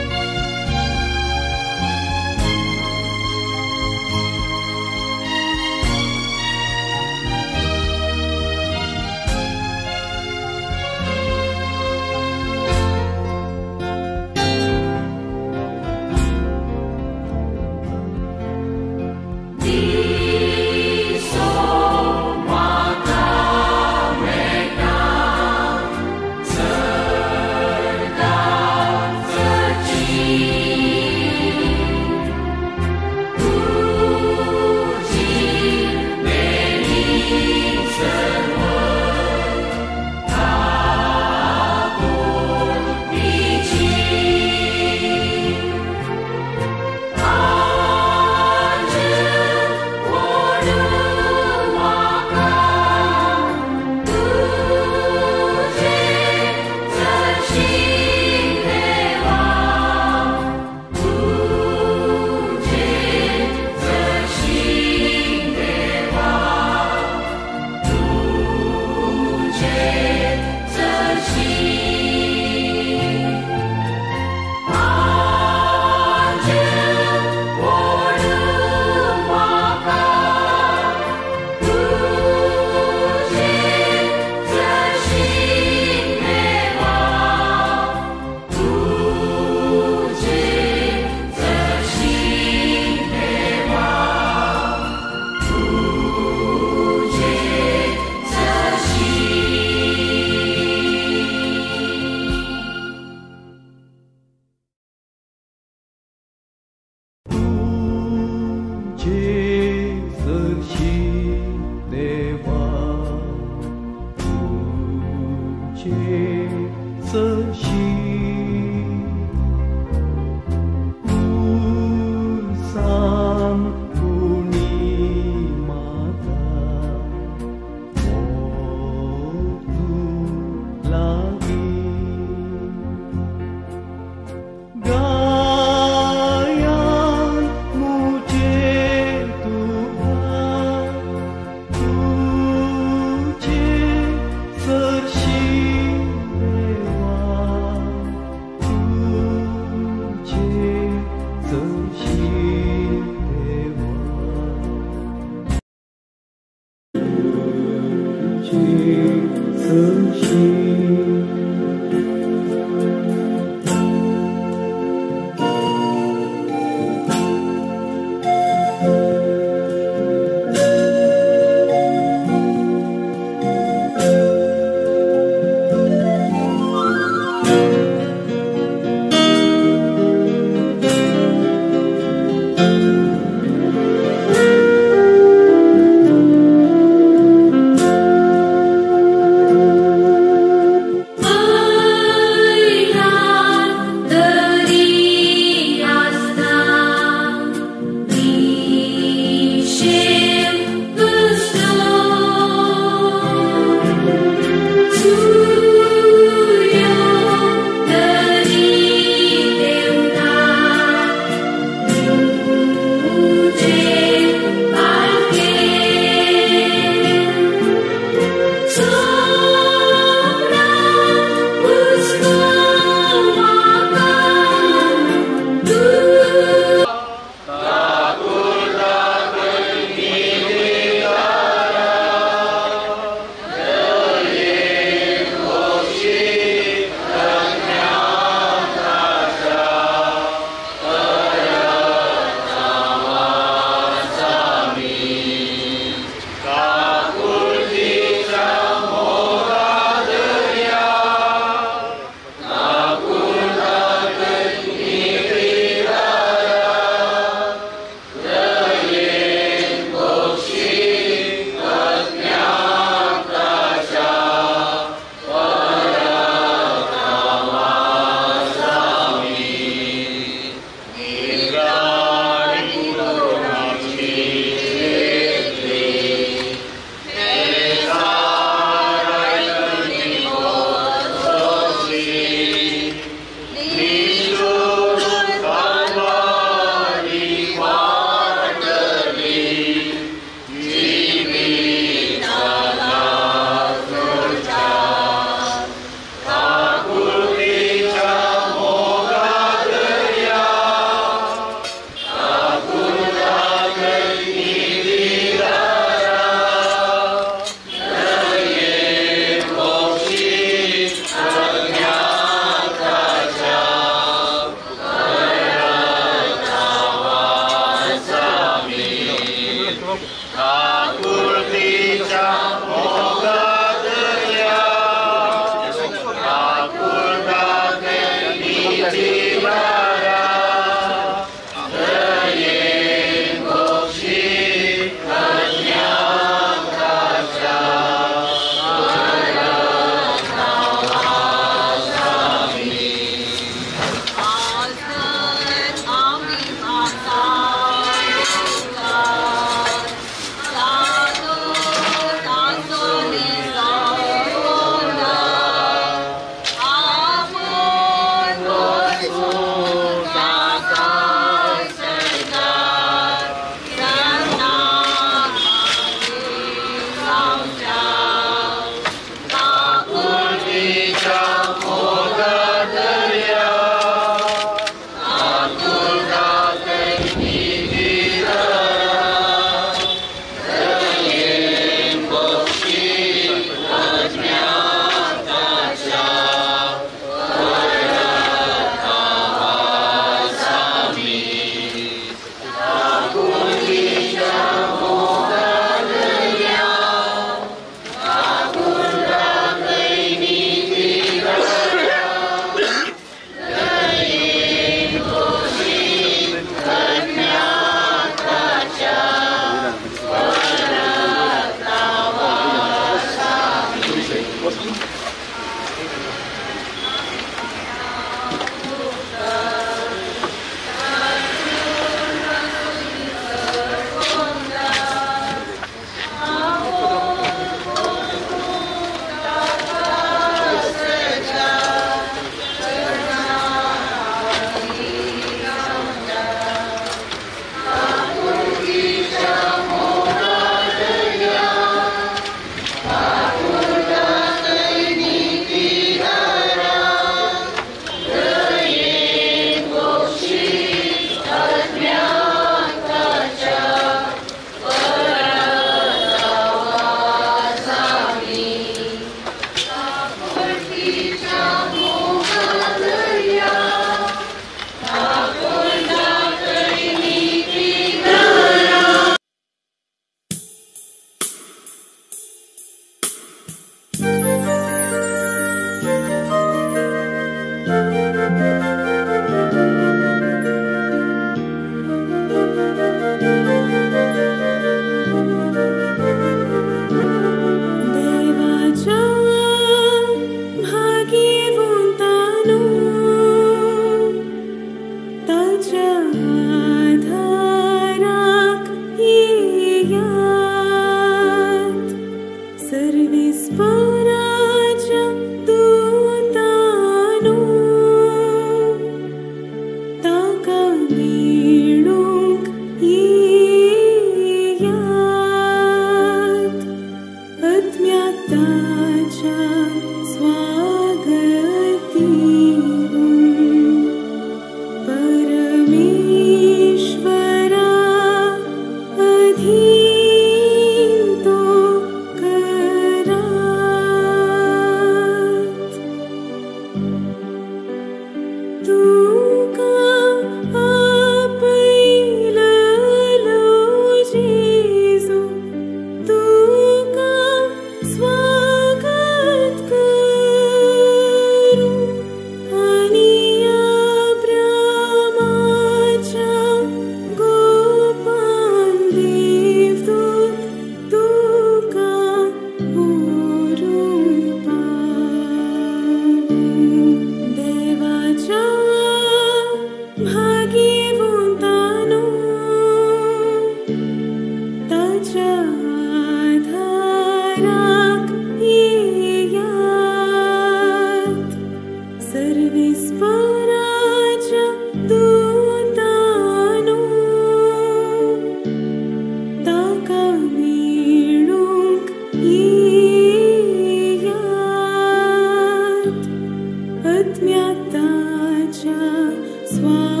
स्वामी.